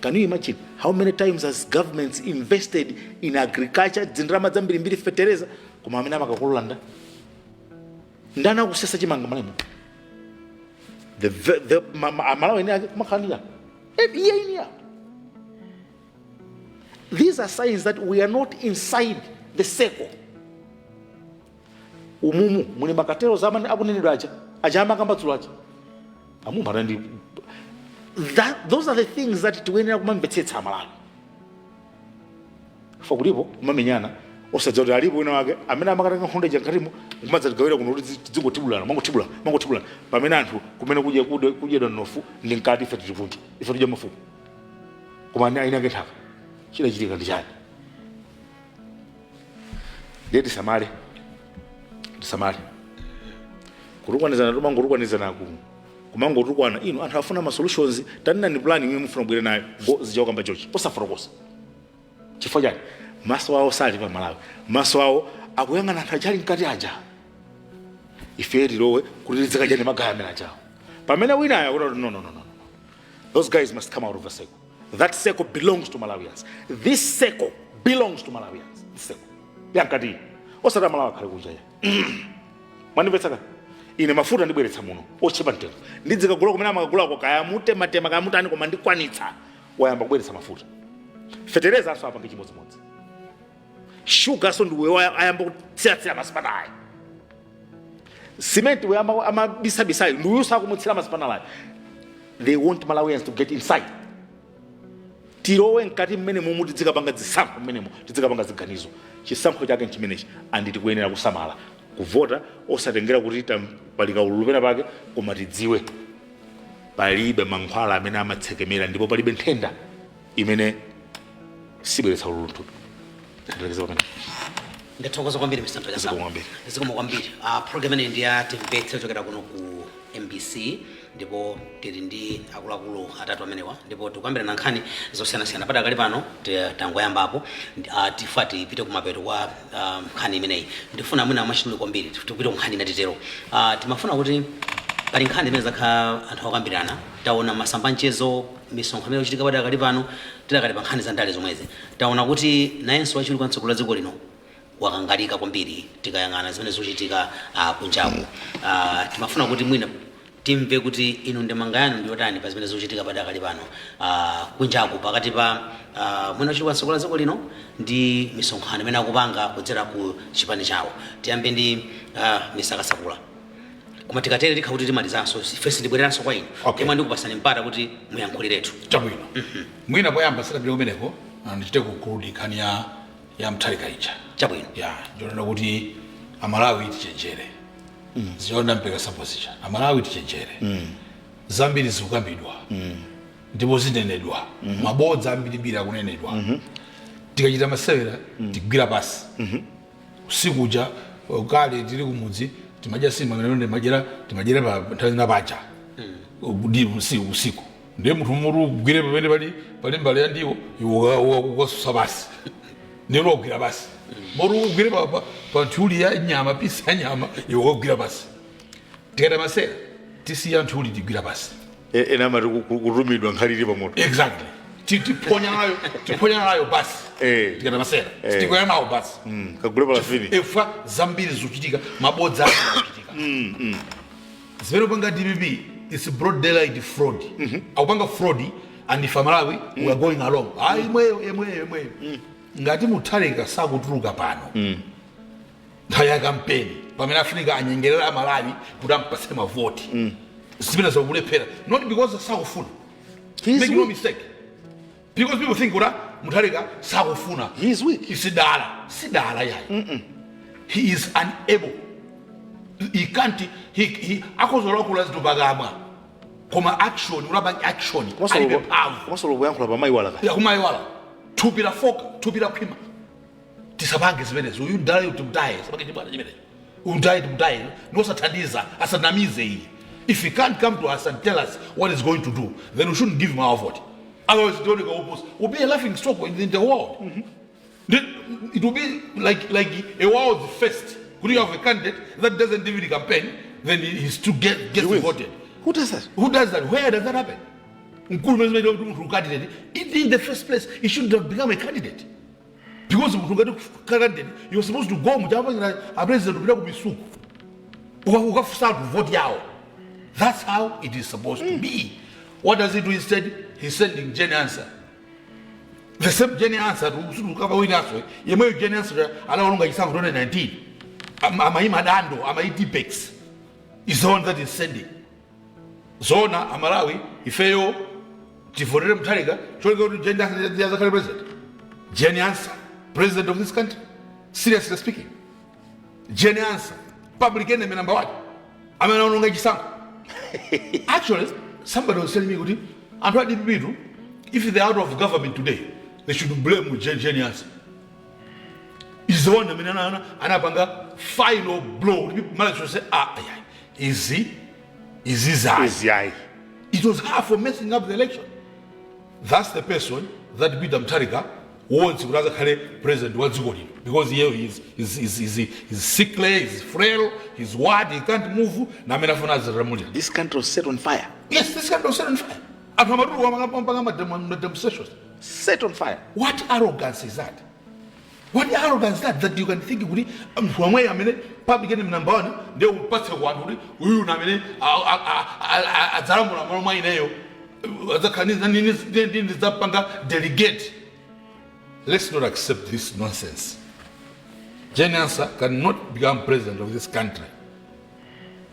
Can you imagine how many times has governments invested in agriculture, dzindalama zambirimbiri, fetereza, koma amene amakakolola nda ndani? Akusesa chimanga malemu the Amalawi ene ake kumakhalira year in, year. These are signs that we are not inside the circle. Umumu muli ma cartels amene akunenedwa aja, aja amakamba dzulo aja amumba ndi that. Those are the things that tikuyenera kumamvetsetsa Amalawi. Fa kulipo kumamenyana osadziwa kuti alipo wina wake amene amakatenga nkhondo ija mkatimo kumadzatigawira kuno kuti dzingotibulana, mangotibulana, mangotibulana, pamene anthu kumene kudya kudyedwa mnofu ndi mkati, ife tili kunja, ife tidya mafupa, koma ani aine ake nthaka. Chidachitika ndi chani? Ndiye tisamale, tisamale kutukwanizana, tumangotukwanizana ku kumangotukwana. Inu anthu afuna ma solutions, tanenani plan imene mufuna kubwera nayo. Go zijawo kamba George osafotokoza. Chifukwa chani? Maso awo sali pa Malawi, maso awo akuyang'ana anthu achali mkati aja. Ife tilowe kuti tizikadya ndi magaya amene ajawo, pamene winayo akuti, "No, no, no, no, no. Those guys must come out of the circle. That circle belongs to Malawians. This circle belongs to Malawians. This circle yankati osati Amalawi akhale kunja ya." Mwandimvetsa ka? Ine mafuta ndibweretsa muno ochepa mtengo, ndidzikagula kumene amakagulako, kaya mutematema, kaya mutani, koma ndikwanitsa. Wayamba kubweretsa mafuta. Fetereza aso apange chimodzimodzi. Shuga aso ndiwe ayamba kutsiratsira masipatala. Cement we amabisabisayo ndiuyu sakumutsira masipatala. They want Malawians to get inside. Tilowe mkati mmene mumu, tidzikapanga zisankho mmenemo, tidzikapanga ziganizo. Chisankho chake nchimenechi, and tikuyenera kusamala kuvota, osatengera kuti pali kaululu pena pake, koma tidziwe palibe mankhwala amene amatsekemera ndipo palibe nthenda imene sibweretsa ululu mthupi. Ndilekeze pamene. Ndathokoza kwambiri, Mr. Mpekasama. Zikomo kwambiri. Zikomo kwambiri. Program ineyi ndi ya Timvetse kuchokera kuno ku MBC, ndipo tili ndi akuluakulu atatu amenewa, ndipo tikukambirana nkhani zosiyanasiyana. Padakali pano tangoyambapo. Tifa tipite kumapeto kwa nkhani imeneyi. Ndifuna mwina mwachidule kwambiri tikupite ku nkhani inatitero. Timafuna kuti pali nkhani zimene zakhala anthu akukambirana. Taona masamba mchezo, misonkhano imene ikuchitika padakali pano. Tidakali pa nkhani za ndale zomwezi, taona kuti nayenso wachiwiri kwa mtsogoleri wa dziko lino wakangalika kwambiri. Tikayang'ana zimene zikuchitika kunjaku, timafuna kuti mwina timve kuti inu ndemanga yanu ndiyotani pa zimene zikuchitika padakali pano kunjaku, pakati pa mwina wachiwiri kwa mtsogoleri wa dziko lino ndi misonkhano imene akupanga kudzera ku chipani chawo. Tiyambe ndi Mr. Kasakula, koma tikatere tikha kuti timalizanso, ife sitibwereranso kwa inu. Okay. Imwe ndikupasani mpata kuti muyankhuliretu. Chabwino. Mwina poyamba sadapite kumeneko, ndichite conclude nkhani ya Mutharika ija. Chabwino. Ya, ndionera kuti Amalawi tichenjere. Zionda mpeka sambo zija. Amalawi, tichenjere. Zambiri zikukambidwa ndipo zinenedwa, mabodza ambirimbiri akunenedwa. Tikachita masewera, tigwira pasi usiku uja. Kale tili kumudzi timadya sima amene timadyera pa nthawi zina paja ndi usiku usiku, ndiye munthu muti ugwire pamene pali mbale ya ndiwo, iwe ukasusa pasi, ndiye wagwira pasi. Moti ugwire pa nthuli ya nyama, piece ya nyama, iwe ukagwira pasi. Tikati masera tisiya nthuli, tigwira pasi. Ena amati kutumidwa nkhali ili pamoto. Exactly. Tiponya nayo basi. Tikati masera tikwera nawo basi. Kagule palafini. Efa, zambiri zikuchitika, mabodza akuchitika. Zimene upanga DPP is broad daylight fraud. Akupanga fraud, and if Amalawi, we are going along. Ayi, imweyo imweyo imweyo. Ngati Mutharika sakutuluka pano nthawi ya kampeni, pamene afunika anyengerera Amalawi kuti ampatse mavoti, zimene zakulephera, not because sakufuna. He's Make no weak. mistake, because people think kuti Mutharika sakufuna. He is weak. Isidala sidala yayi. He is unable, he can't, he akozolakula zinthu pakamwa, koma action, ulapanga action, alibe mphamvu. Komanso kuyankhula pamayiwala ka. Yakumayiwala, thupi la foka, thupi la khwima. Tisapange zimenezo. Uyu ndale timutaye, sapange chibwana chimenecho. Uyu ndaye timutaye, nosathandiza, asanamize iyi. If he can't come to us and tell us what he's going to do, then we shouldn't give him our vote. Otherwise tioneka upusa, we'll be a laughing stock in the world. It will be like a world's first. Could you have a candidate that doesn't even campaign, then he's to get He wins. voted? Who does that? Who does that? Where does that happen? Mkulu mwenye munthu candidate. In the first place, he shouldn't have become a candidate. Because munthu ngati candidate, you're supposed to go muchapangira a president, kupita ku misuku. Ukafusa anthu vote yawo. That's how it is supposed to be. What does he do instead? He's sending Jane Ansah. The same Jane Ansah ukapa winaso yemweyo. Jane Ansah anaononga chisankho 2019. Amayima dando amayi Tipp-Ex is the one that is sending. Zona Amalawi, ifeyo tivotere Mutharika cholinga kuti Jane Ansah azakhale president? Jane Ansah, president of this country? Seriously speaking, Jane Ansah, public enemy number one, amene anaononga chisankho. Actually, somebody was telling me kuti anthu a DPP tu, if they're out of government today, they should blame Jane Ansah. Is the one amene anapanga final blow kuti people managed to say, "Ah, ayi, izi zayi." Izi ayi. It was her for messing up the election. That's the person that Peter Mutharika wants kuti azakhale president wa dziko lino, because iyeyo is sickly, is frail, he's what, he can't move, na amene afuna azilamulira. This country was set on fire. Yes, this country was set on fire. Anthu amatuluka amapanga ma demonstrations. Set on fire. What arrogance is that? What arrogance is that, that you can think kuti munthu wamweyo amene public enemy number one ndiye upatse ku anthu kuti uyu amene adzalamula malo mwa ineyo, adzakhala ndidzapanga delegate? Let's not accept this nonsense. Jane Ansah cannot become president of this country.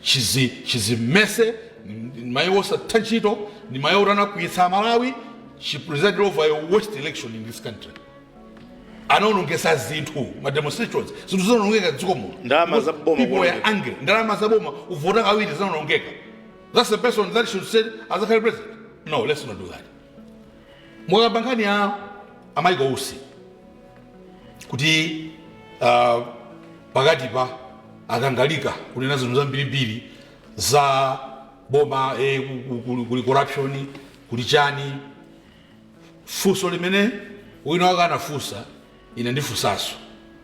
She's a mess. Mayi wosatha ntchito, ni mayi oti anakwiyitsa Malawi. She presided over a worst election in this country. Anaonongesa zinthu, ma demonstrations, zinthu zinaonongeka dziko muno. Ndalama za boma People were kuonongeka. angry. Ndalama za boma, uvota kawiri, zinaonongeka. That's the person that should say azakhale president? No, let's not do that. Mwakamba nkhani ya a Michael Usi kuti pakati pa akangalika kunena zinthu zambirimbiri za boma, kuli corruption, kuli chani. Funso limene wina wake anafunsa, ine ndifunsanso,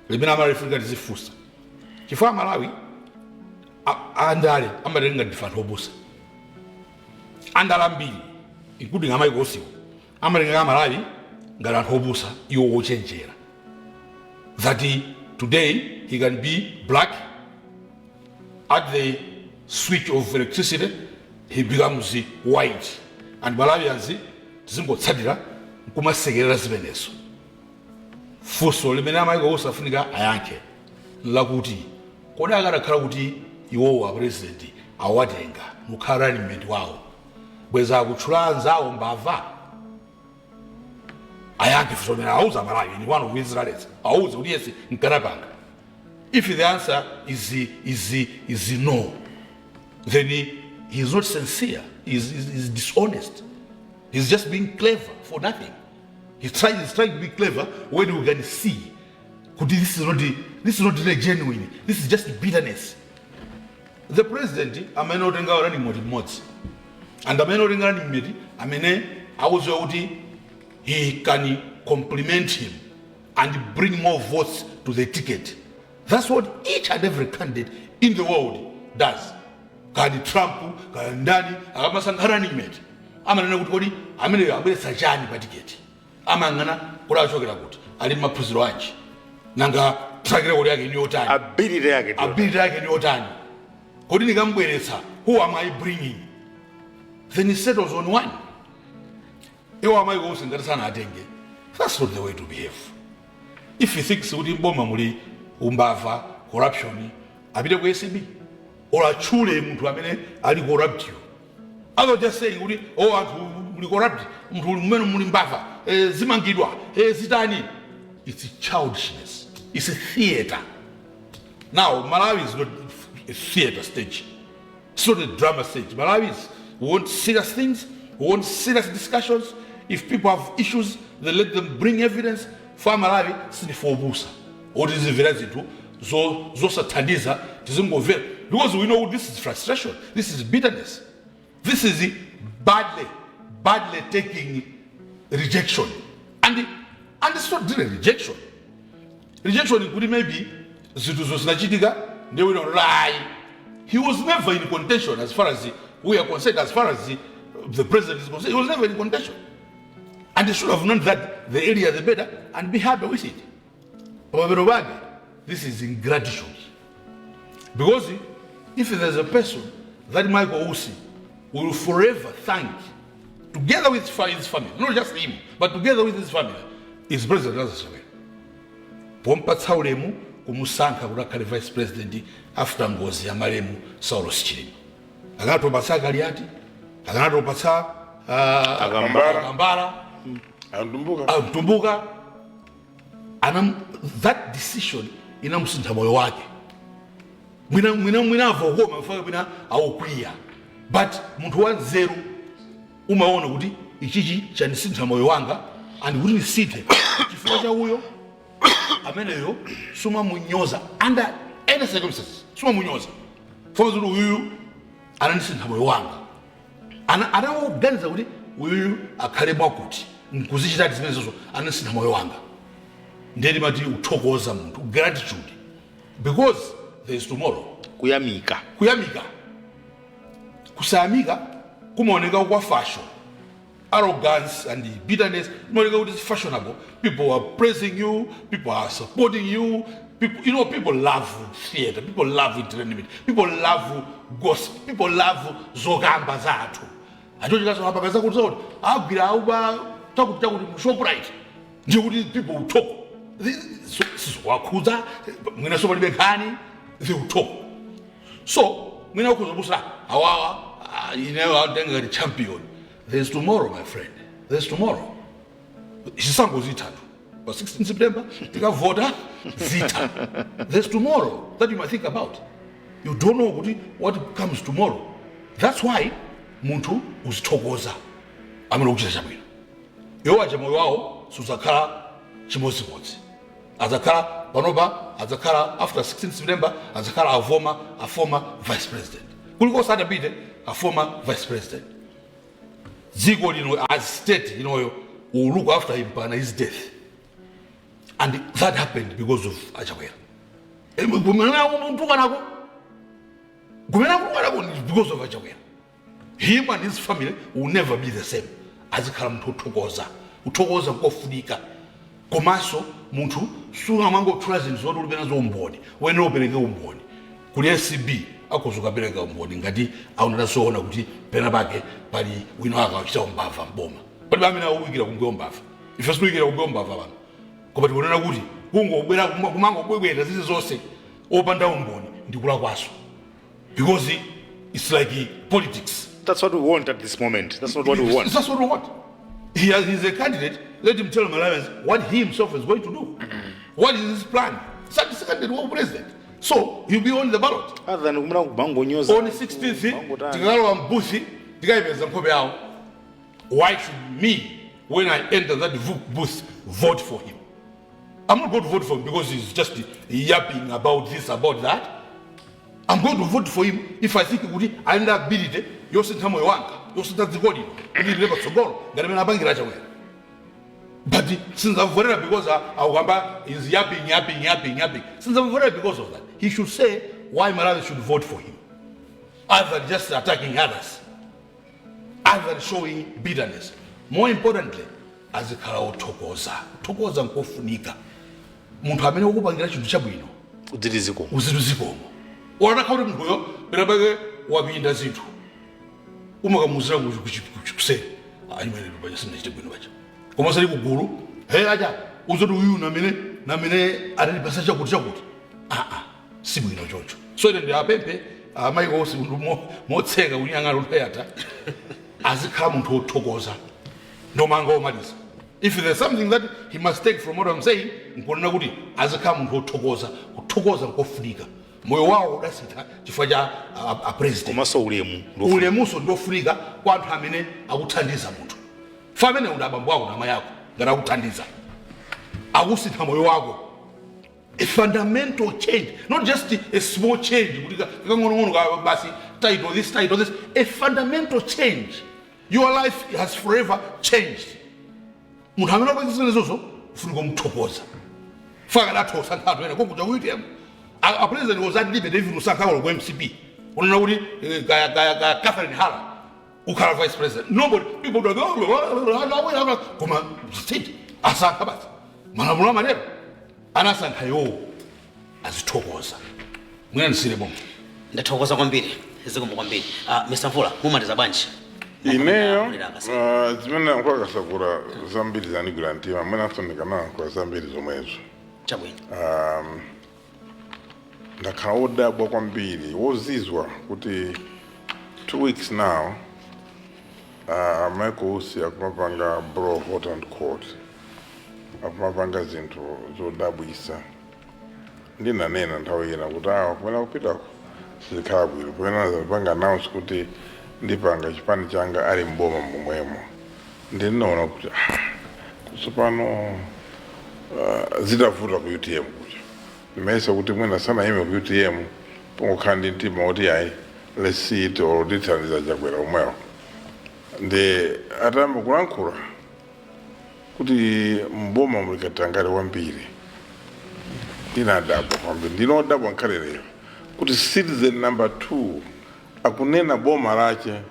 limene amalifunika tizifunsa, chifukwa Malawi andale amatenga ndife anthu opusa. Andale ambiri, including a Michael Usiwo, amatenga Amalawi ngati anthu opusa, iwo ochenjera, that today he can be black, at the switch of electricity he becomes white, and Malawians tizingotsatira nkumasekerera zimenezo. Funso limene a Michael Usi afunika ayankhe lakuti, kodi akanakhala kuti iwowo a president awatenga mukhala running mate wawo, bweza akutchula anzawo mbava? Ayankhe funso limene, auza Malawi. Ni one of Israelis, auze kuti yes, nkanapanga. If the answer is no, then he is not sincere. He's dishonest. He's just being clever for nothing. He's trying to be clever when we can see kuti this is not really genuine. This is just bitterness. The president amene otenga running mate mmodzi, and amene otenga running mate amene akudziwa kuti he can compliment him and bring more votes to the ticket. That's what each and every candidate in the world does. Kani Trump, kani ndani, akamasankha running mate amanena kuti, kodi ameneyo abweretsa chani pa tiketi? Amayang'ana kuti achokera kuti, ali maphunziro anji, nanga track record yake ni yotani? Ability yake ndiyo. Ability yake ni yotani? Kodi nikambweretsa, who am I bringing? Then he settles on one. Iwo amayi konse ngati sanatenge. That's not the way to behave. If he thinks kuti mboma muli umbava, corruption, apite ku ACB or atchule munthu amene ali corrupt. You other just saying kuti, "Oh, anthu muli corrupt, munthu uli mmene muli mbava, zimangidwa, zitani," it's childishness, it's a theater. Now, Malawi is not a theater stage. It's not a drama stage. Malawi is, we want serious things, we want serious discussions. If people have issues, they let them bring evidence. For Malawi, sindife opusa oti tizimvera zinthu zosathandiza, tizingomvera because we know this is frustration, this is bitterness, this is badly, badly taking rejection. And it's not really rejection. Rejection kuti maybe zinthu zosinachitika, ndiye wina lie. He was never in contention as far as we are concerned, as far as the president is concerned. He was never in contention. And he should have known that the earlier the better and be happy with it. Pamapero pake, this is ingratitude. Because if there's a person that Michael Usi will forever thank, together with his family, not just him, but together with his family, is President Lazarus Chakwera. Pompatsa ulemu kumusankha kuti akhale vice president after ngozi ya malemu Saulos Chilima. Akanatopatsa Kaliati, akanatopatsa Akambara. Akambara, Antumbuka. Mtumbuka. That decision inamusintha moyo wake. Mwina mwina mwina avokoma mfaka, mwina awukwiya, but munthu wanzeru umaona kuti ichichi chanisintha moyo wanga and kuti nisinthe chifukwa cha uyo ameneyo. Sumamunyoza under any circumstances, sumamunyoza foma kuti uyuyu ananisintha moyo wanga. Anaoganiza kuti uyuyu akhale mwakuti nkuzichitati zimenezozo, ananisintha moyo wanga. Ndiye timati uthokoza munthu, gratitude, because there is tomorrow. Kuyamika. Kuyamika. Kusayamika kumaoneka kwa fashion. Arrogance and bitterness imaoneka kuti it's fashionable. People are praising you, people are supporting you, people you know people love theater, people love entertainment, people love gossip, people love zokamba za anthu. Achochikaso apa kaza kuti zoti agwira auba chakuti chakuti mu Shoprite, ndiye kuti people will talk. Sizowakhudza, mwinaso palibe nkhani, they will talk. So mwina ukhoza kusa awawa, ineyo atenga ngati champion. There's tomorrow, my friend, there's tomorrow. Zisankho zithatu pa 16 September, tikavota, zitha. There's tomorrow that you might think about. You don't know kuti what comes tomorrow. That's why munthu uzithokoza amene ukuchita chabwino. Iwo aja moyo wawo suzakhala chimodzimodzi. Adzakhala panopa, adzakhala after 16 September, adzakhala a former vice president. Kulikonse adapite, a former vice president. Dziko lino as state inoyo will look after him pana his death, and that happened because of Achakwera. Kumene kumene akutukanako is because of Achakwera. Him and his family will never be the same. Azikhala munthu othokoza. Uthokoza nkofunika, komanso munthu sungamangotchula zinthu zoti ulibe nazo umboni. Wene upereke umboni kuli ACB, akhoza kukapereka umboni ngati aonera zoona kuti pena pake pali wina akachita umbava mboma. Palibe amene awuyikira kumbuyo umbava. Ife situyikira kumbuyo umbava pano, koma tikunena kuti kungobwera kumangobwebwera zizi zonse opanda umboni ndikulakwaso, because it's like politics. That's what we want at this moment. That's not what we want. That's what we want. He's a candidate. Let him tell Malawians what he himself is going to do. What is his plan? Second candidate wa president. So he'll be on the ballot. Other than kumuna kumangonyoza. On 16th Mangotani. tikalowa m'booth, tikayipeza nkhope yawo. Why should me, when I enter that booth, vote for him? I'm not going to vote for him because he's just yapping about this, about that. I'm going to vote for him if I think kuti ali ndi ability yosintha moyo wanga, yosintha dziko lino kuti lipite patsogolo ngati mene apangira Chakwera. But sinzamvotera because akukamba, is yapping, yapping, yapping, yapping. Sinzamvotera because of that. He should say why Malawi should vote for him, other than just attacking others, other than showing bitterness. More importantly, azikhala othokoza. Kuthokoza nkofunika. Munthu amene ukupangira chinthu chabwino, Udziti zikomo. Uziti zikomo. Ukatakhala kuti munthuyo penapake wapinda zinthu, umakamuzira kuseri, "Anyimene paja sindachite bwino paja," koma sali kugulu, "He, aja uzoti uyu namene namene atalipasa chakuti chakuti." Aa, si bwino choncho. So ine ndiapemphe amayi onse, munthu motseka kunyang'ana uthayata, azikhala munthu wothokoza. Ndomanga omaliza, if there's something that he must take from what I'm saying, nkunena kuti azikhala munthu wothokoza. Kuthokoza nkofunika. Moyo wawo udasintha chifukwa cha a president. Komanso ulemu. Ulemuso ndofunika kwa anthu amene akuthandiza munthu. Fa amene uli abambo ako na amayi ako, ngati akuthandiza, akusintha moyo wako, a fundamental change, not just a small change kuti kang'onong'ono ka basi, title this, title this, a fundamental change. Your life has forever changed. Munthu amene wapanga zimenezozo ufunika kumuthokoza. Faka adatha anthu ena kokuja ku UTM. A president was at liberty even kusankha ku MCP, unena kuti kaya kaya kaya Catherine Hara ukhala vice president. Nobody, people would go, koma state asankha basi, malamulo amatero, anasankha iwowo, azithokoza. Mwina ndisire bomba. Ndathokoza kwambiri, zikomo kwambiri. Mr Mvula, mumaliza bwanji? Ineyo Mulira akasakula. zimene nankula Kasakula zambiri zandigwira mtima, mwenanso ndikanalankhula zambiri zomwezo. Chabwino. Ndakhala wodabwa kwambiri, wozizwa kuti 2 weeks now, Michael Usi akumapanga blow hot and cold, akumapanga zinthu zodabwisa. Ndinanena nthawi ina kuti awa kumene akupitako sizikhala bwino. Pamene azapanga announce kuti ndipanga chipani changa ali mboma momwemo, ndinaona kuti tsopano zitavuta ku UTM kuja. Ndimayesa kuti mwina sanayime ku UTM pongokhala ndi mtima woti ayi, let's see it, or ndithandiza Chakwera omwewo. Ndi atayamba kulankhula kuti mboma muli katangale wambiri, ndinadabwa kwambiri. Ndinodabwa nkhale lero kuti citizen number two akunena boma lache,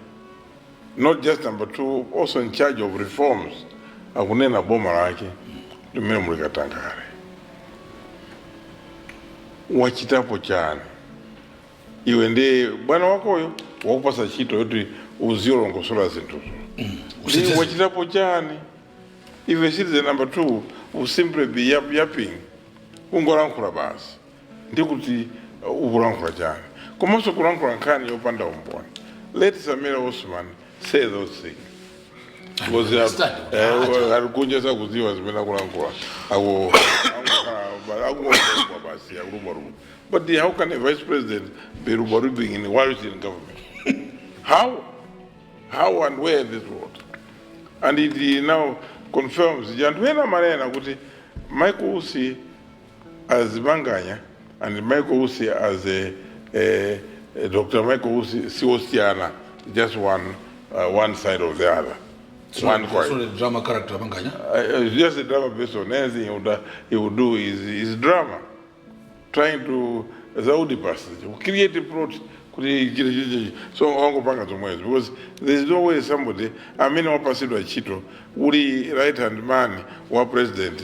not just number two, also in charge of reforms, akunena boma lake kuti mmene muli katangale. Wachitapo chani iwe? Ndi bwana wakoyo wakupasa ntchito yoti uzilongosola zinthuzo. Ndi wachitapo chani? If a citizen number two will simply be yapping, kungolankhula basi, ndikuti ukulankhula chani? Komanso kulankhula nkhani yopanda umboni. Let Samira Osman say those things because Understand. alikunja sakuziwa zimene akulankhula, akungolubwa basi, akulubwalubwa. But how can a vice president be rubwarubing in while he's in government? How and where this world? And it now confirms anthu ena amanena kuti Michael Usi as Manganya and Michael Usi as a Dr. Michael Usi siosiyana, just one side of the other, one coin. So the drama character Manganya. It's just a drama person. Anything he would do is drama. Trying to Saudi passage, create a plot. Kuti so wangopanga zomwezo, because there is no way somebody amene wapasidwa ntchito, uli right hand man wa president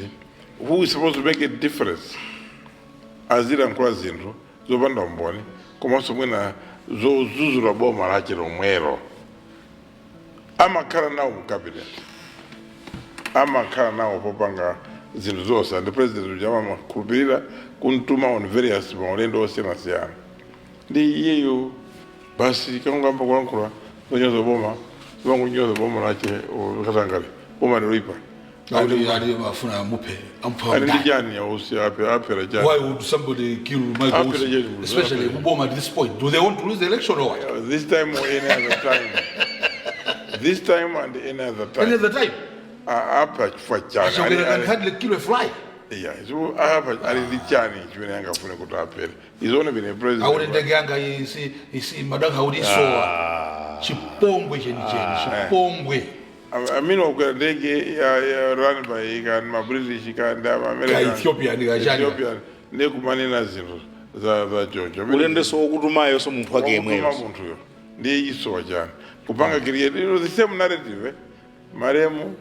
who is supposed to make a difference, azilankhula zinthu zopanda umboni, komanso mwina zozuzula boma lache lomwelo. Amakhala nawo mu cabinet, amakhala nawo popanga zinthu zonse, and president uja amakhulupirira kuntuma on various maulendo osiyanasiyana. Ndi iyeyo basi kangamba kulankhula zonyoza boma, zimangunyoza boma lache, katangale, boma liloipa. Akuti ati afuna muphe amupha Ali ndi ndani? chani a Usi aphera chani? Why would somebody kill Michael After Usi, the- especially kuboma at this point? Do they want to lose the election or what? This time or any other time, this time and any other time. Any other time. Apha chifukwa chani? Achakwera can hardly kill a fly. Yeah, so apha ali ndi chani chimene angafune kuti aphere? He's only been a president. Akuti ndege yanga isi madanga kuti isowa. Chipongwe chenicheni, chipongwe. I mean, wakwera ndege ya run by kan ma British kan da ma American. Ka Ethiopian, ka chani. Ethiopian nekumanena zinthu za choncho. Ulendeso wokutumayo so munthu wake Wakutuma yemweyo. munthuyo ndiye isowa chani kupanga create the same narrative, eh? Maremu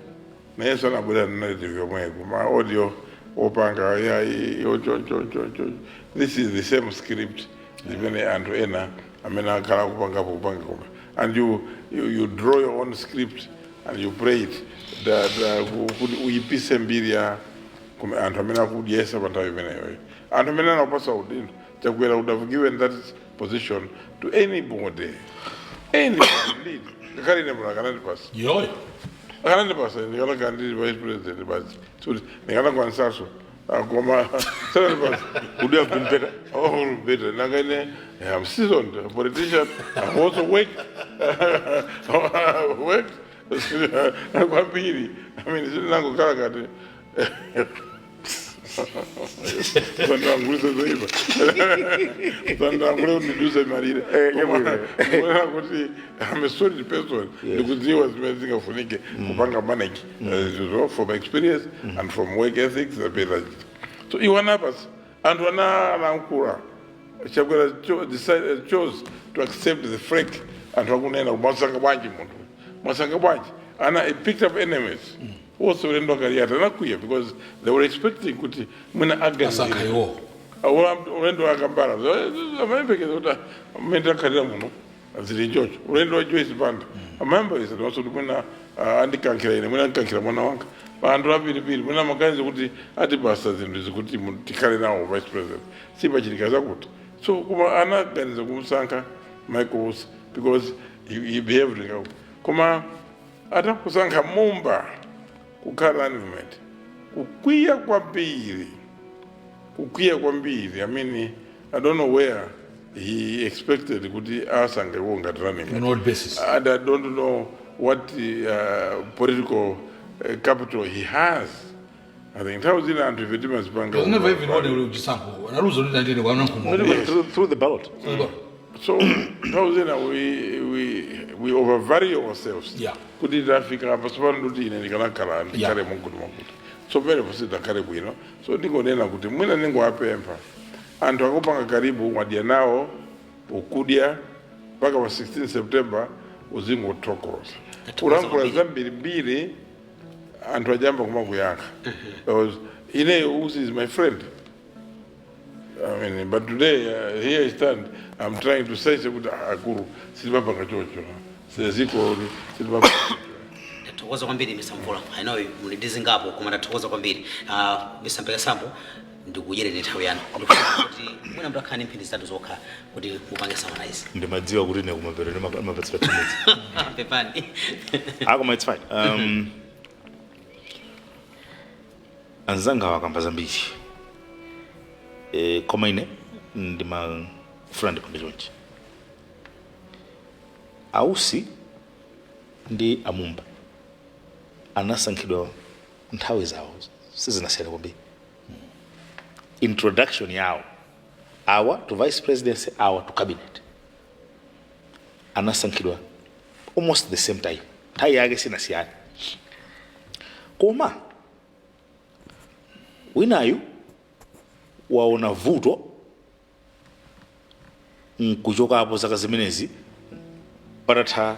nayenso anabwera na narrative yomweyo ma audio opanga ya yo choncho choncho. This is the same script zimene anthu ena amene akhala kupangapo kupanga koma and you draw your own script and you play it that kuti uyipise mbiri ya anthu amene akudyesa pa nthawi imeneyoyo, anthu amene anakupasa udindo. Chakwera would have given that position to anybody, anybody indeed. Ngakhale ine muno akanandipasa. Yoyo. Akanandipasa, ndikanakhala ndili vice president basi, sikuti ndikanakwanisa koma sanandipasa. Would have been better. Oh, better. Nangane, I'm seasoned politician. I've also worked. Worked. Kwambiri. I mean, sindinangokhala kati. Sandangulise zoipa. Sandangule kundiduse malire. Kuona kuti I'm a solid person. Ndikudziwa zimene zingafunike kupanga manage. So from experience and from work ethics zapeta. So iwana basi anthu ana alankhula. Chakwera decided, chose to accept the flak. Anthu akunena mwasanga bwanji munthu, mwasanga bwanji ana. He picked up enemies wose. Ulendo akaliata anakwiya because they were expecting kuti mwina Asankha iwo. Ulendo akambala amayembekeza kuti mmene takhalira muno zili nchocho. Ulendo wa Joyce Banda amayembekeza ndimaso kuti mwina andikankhira ine, mwina andikankhira mwana wanga, anthu apiripiri mwina amaganiza kuti atipasa zinthu izi kuti tikhale nawo vice president, sipachitika zakuti. So koma anaganiza kumusankha Michael Usi because he behaved like, koma atakusankha Mumba kukhala running mate, kukwiya kwambiri, kukwiya kwambiri. I mean, I don't know where he expected kuti asankhe iwo ngati running mate. On what basis? And I don't know what political capital he has. I think nthawi zina anthu ife timazipanga. He was never even won chisankho. Analuza kuti ndine kwa Nankhumwa. Not even through the ballot. So nthawi zina we overvalue ourselves kuti tafika apa tsopano ndikuti ine ndikanakhala ndikhale mwakuti mwakuti. So pamenepo sidakhale bwino. So ndingonena kuti mwina ndingowapempha anthu akupanga karibu mwadya nawo ukudya mpaka pa 16 September uzingothokoza. Tathokoza Ulankhula kwambiri. zambirimbiri, anthu ajamba kumakuyankha because ine Usi is my friend. I mean, but today, here I stand, I'm trying to say kuti akuru sitimapanga chocho, seziko sitimapanga. Tathokoza kwambiri, Mr Mvula. I know muli ndi zingapo koma tathokoza kwambiri. Mr Mpekasambo, ndikudyereni nthawi yanu. Ndikufuna kuti mwina mutakhala ndi mphindi 3 zokha kuti mupange summarize. Ndimadziwa kuti ine kumapeto ndimapatsidwa 2 minutes. Pepani. Akoma it's fine. Anzanga wakamba zambiri, koma ine ndimafuna ndipange chonchi. A Usi ndi a Mumba anasankhidwa nthawi zawo sizinasiyana kwambiri. Introduction yawo, awa to vice presidency, awa to cabinet, anasankhidwa almost the same time, nthawi yake sinasiyana. Koma winayu waona vuto nkuchokapo zaka zimenezi patatha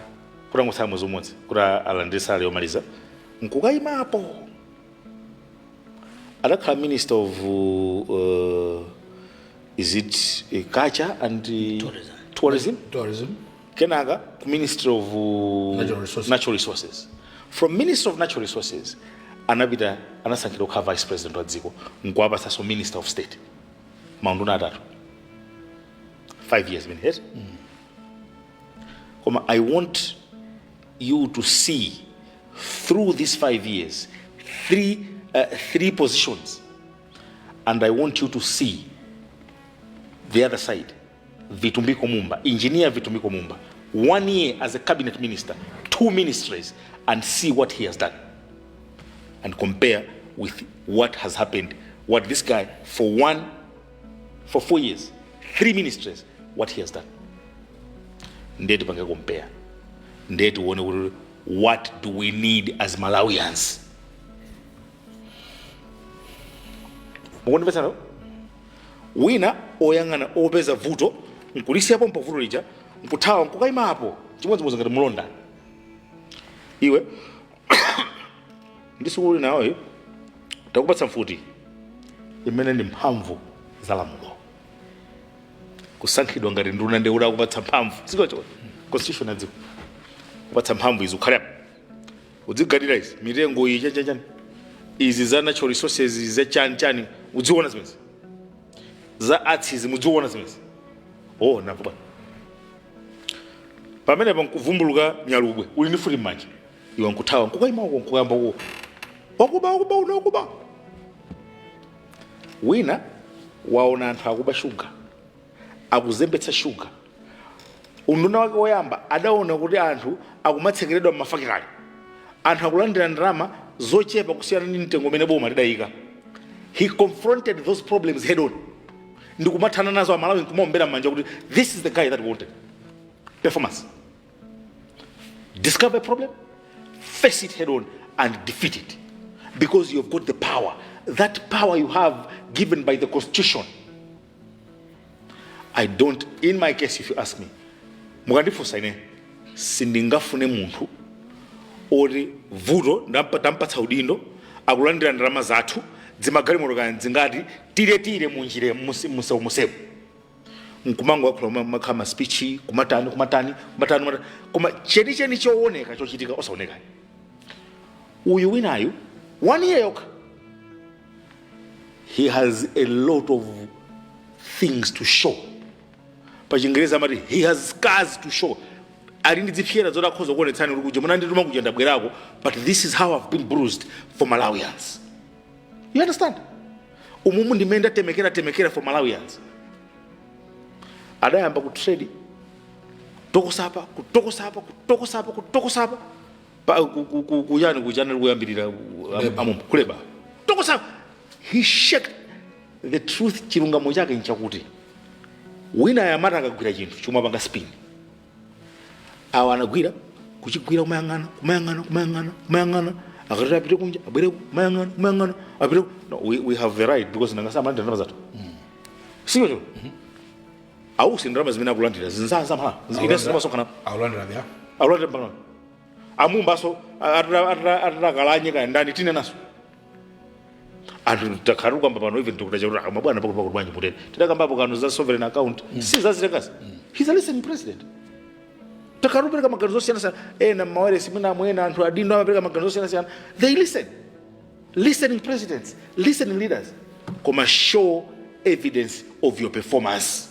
kutangotha mwezi umodzi kuti alandire salary yomaliza nkukayimapo. Adakhala minister of is it culture and Tourism. Tourism. Tourism. Kenaka ku Ministry of Natural Resources. Natural Resources. From Minister of Natural Resources anapita anasankhidwa kukhala vice president wa dziko, nkuwapatsanso minister of state, maunduna atatu, 5 years minute. Koma I want you to see through these 5 years Three positions, and I want you to see the other side. Vitumbiko Mumba, Engineer Vitumbiko Mumba, one year as a cabinet minister, two ministries, and see what he has done and compare with what has happened, what this guy for 4 years, three ministries, what he has done. Ndiye tipange compare, ndiye tione kuti what do we need as Malawians. Mukundimvetsa? Wina oyang'ana opeza vuto nkulisiyapo mpo vuto lija, nkuthawa, nkukayimapo chimodzimodzi ngati mulonda. Iwe ndi sukulu nawe, takupatsa mfuti imene ndi mphamvu za lamulo, kusankhidwa ngati nduna, ndi kuti akupatsa mphamvu zikocho, constitution ya dziko kupatsa mphamvu izi, ukhale apa udzigadira izi, mitengo iyi, chani chani, izi za natural resources, za chani chani, udziona zimenezi, za arts izi, mudziona zimenezi. Oh, namva bwana. Pamenepo nkuvumbuluka nyalubwe, uli ndi mfuti m'manja, iwe nkuthawa, nkukayima uko, nkukayamba uko, wakuba, wakuba uno, wakuba. Wina waona anthu akuba shuga, akuzembetsa shuga. Unduna wake woyamba adaona kuti anthu akumatsekeredwa m'mafakitale, anthu akulandira ndalama zochepa kusiyana ndi mtengo umene boma lidayika. He confronted those problems head on ndikumathana nazo. Amalawi nkumaombera m'manja kuti this is the guy that we wanted. Performance: discover a problem, face it head on and defeat it, because you've got the power, that power you have given by the constitution. I don't, in my case, if you ask me, mukandifunsa ine, sindingafune munthu oti vuto tampatsa udindo, akulandira ndalama zathu, dzimagalimoto kani dzingati tiretire munjire musewu musewu, nkumango akula makhala ma speech, kumatani, kumatani, kumatani, kumatani, koma chenicheni chooneka chochitika osaoneka. Uyu winayu, one year yokha, he has a lot of things to show. Pa Chingereza amati he has scars to show. Ali ndi zipsera zoti akhoza kuonetsani kuti kuja munandituma kuja, ndabwerako, but this is how I've been bruised for Malawians. You understand? Umumu ndimene ndatemekera temekera for Malawians. Adayamba ku trade, kutokosapa, kutokosapa, kutokosapa, kutokosapa, kuyani, kuchana, kuyambirira amumba kuleba, kutokosapa. He shaked the truth. Chilungamo chake nchakuti wina ayamata akagwira chinthu chomapanga spin, awa anagwira, kuchigwira, kumayang'ana, kumayang'ana, kumayang'ana, kumayang'ana, akati apite kunja, abwere, kumayang'ana, kumayang'ana, apite. No, we have the right because nanga samalandira ndalama zathu, sichocho? Ausi ndalama zimene akulandira zinzaza mhala inenso ndimasonkhana. Akulandira bya. Akulandira mpang'ono. Amumbaso atatakalanye kaya ndani, tinenaso anthu takhala tikukamba pano, even Dr. Chakuti mabwana pakuti pakuti bwanji mutere, tidakambapo kano za sovereign account, si zazilekazi. He's a listening president. Takhala tupereka maganizo osiyanasiyana, ena mmaweresi mwina amwena anthu adindo amapereka maganizo osiyanasiyana. They listen. Listening presidents, listening leaders, koma show evidence of your performance.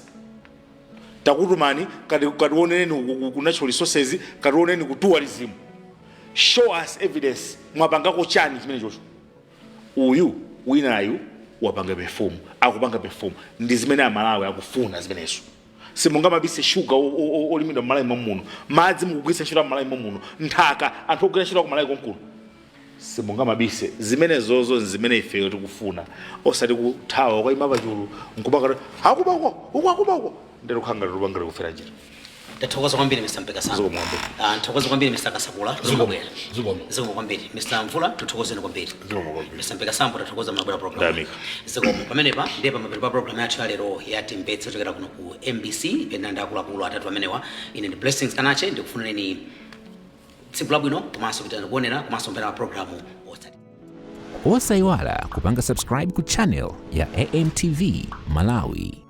Takutumani kationereni ku natural resources, kationereni ku tourism, show us evidence. Mwapangako chani chimene chocho? Uyu winayu wapanga perform, akupanga perform, ndi zimene Amalawi akufuna zimenezo. Simungamabise shuga olimidwa m'Malawi muno, madzi mukugwiritsa ntchito m'Malawi muno, nthaka anthu ogwira ntchito ku Malawi konkuno, simungamabise zimenezozo. Zimene ifeyo tikufuna, osati kuthawa ukayima pachulu nkubakati akubako uku, akubako, ndero khanga lupangire kufera njira. Tathokoza kwambiri, Mr Mpekasana. Zikomo kwambiri. Ah, nthokoza kwambiri, Mr Kasakula. Zikomo. Zikomo. Zikomo kwambiri, Mr Mvula, tuthokozeni kwambiri. Zikomo kwambiri. Mr Mpekasambo, tathokoza mabwera program. Ndayamika. Zikomo. Pamenepa ndiye pamapeto pa program yathu ya lero ya Timvetse kuchokera kuno ku MBC pena ndi akuluakulu atatu amenewa. Ine ndi Blessings Kanache, ndikufunireni tsiku labwino komanso pitani kuonera komanso kumvera mapulogalamu otsatira. Osayiwala kupanga subscribe ku channel ya AMTV Malawi.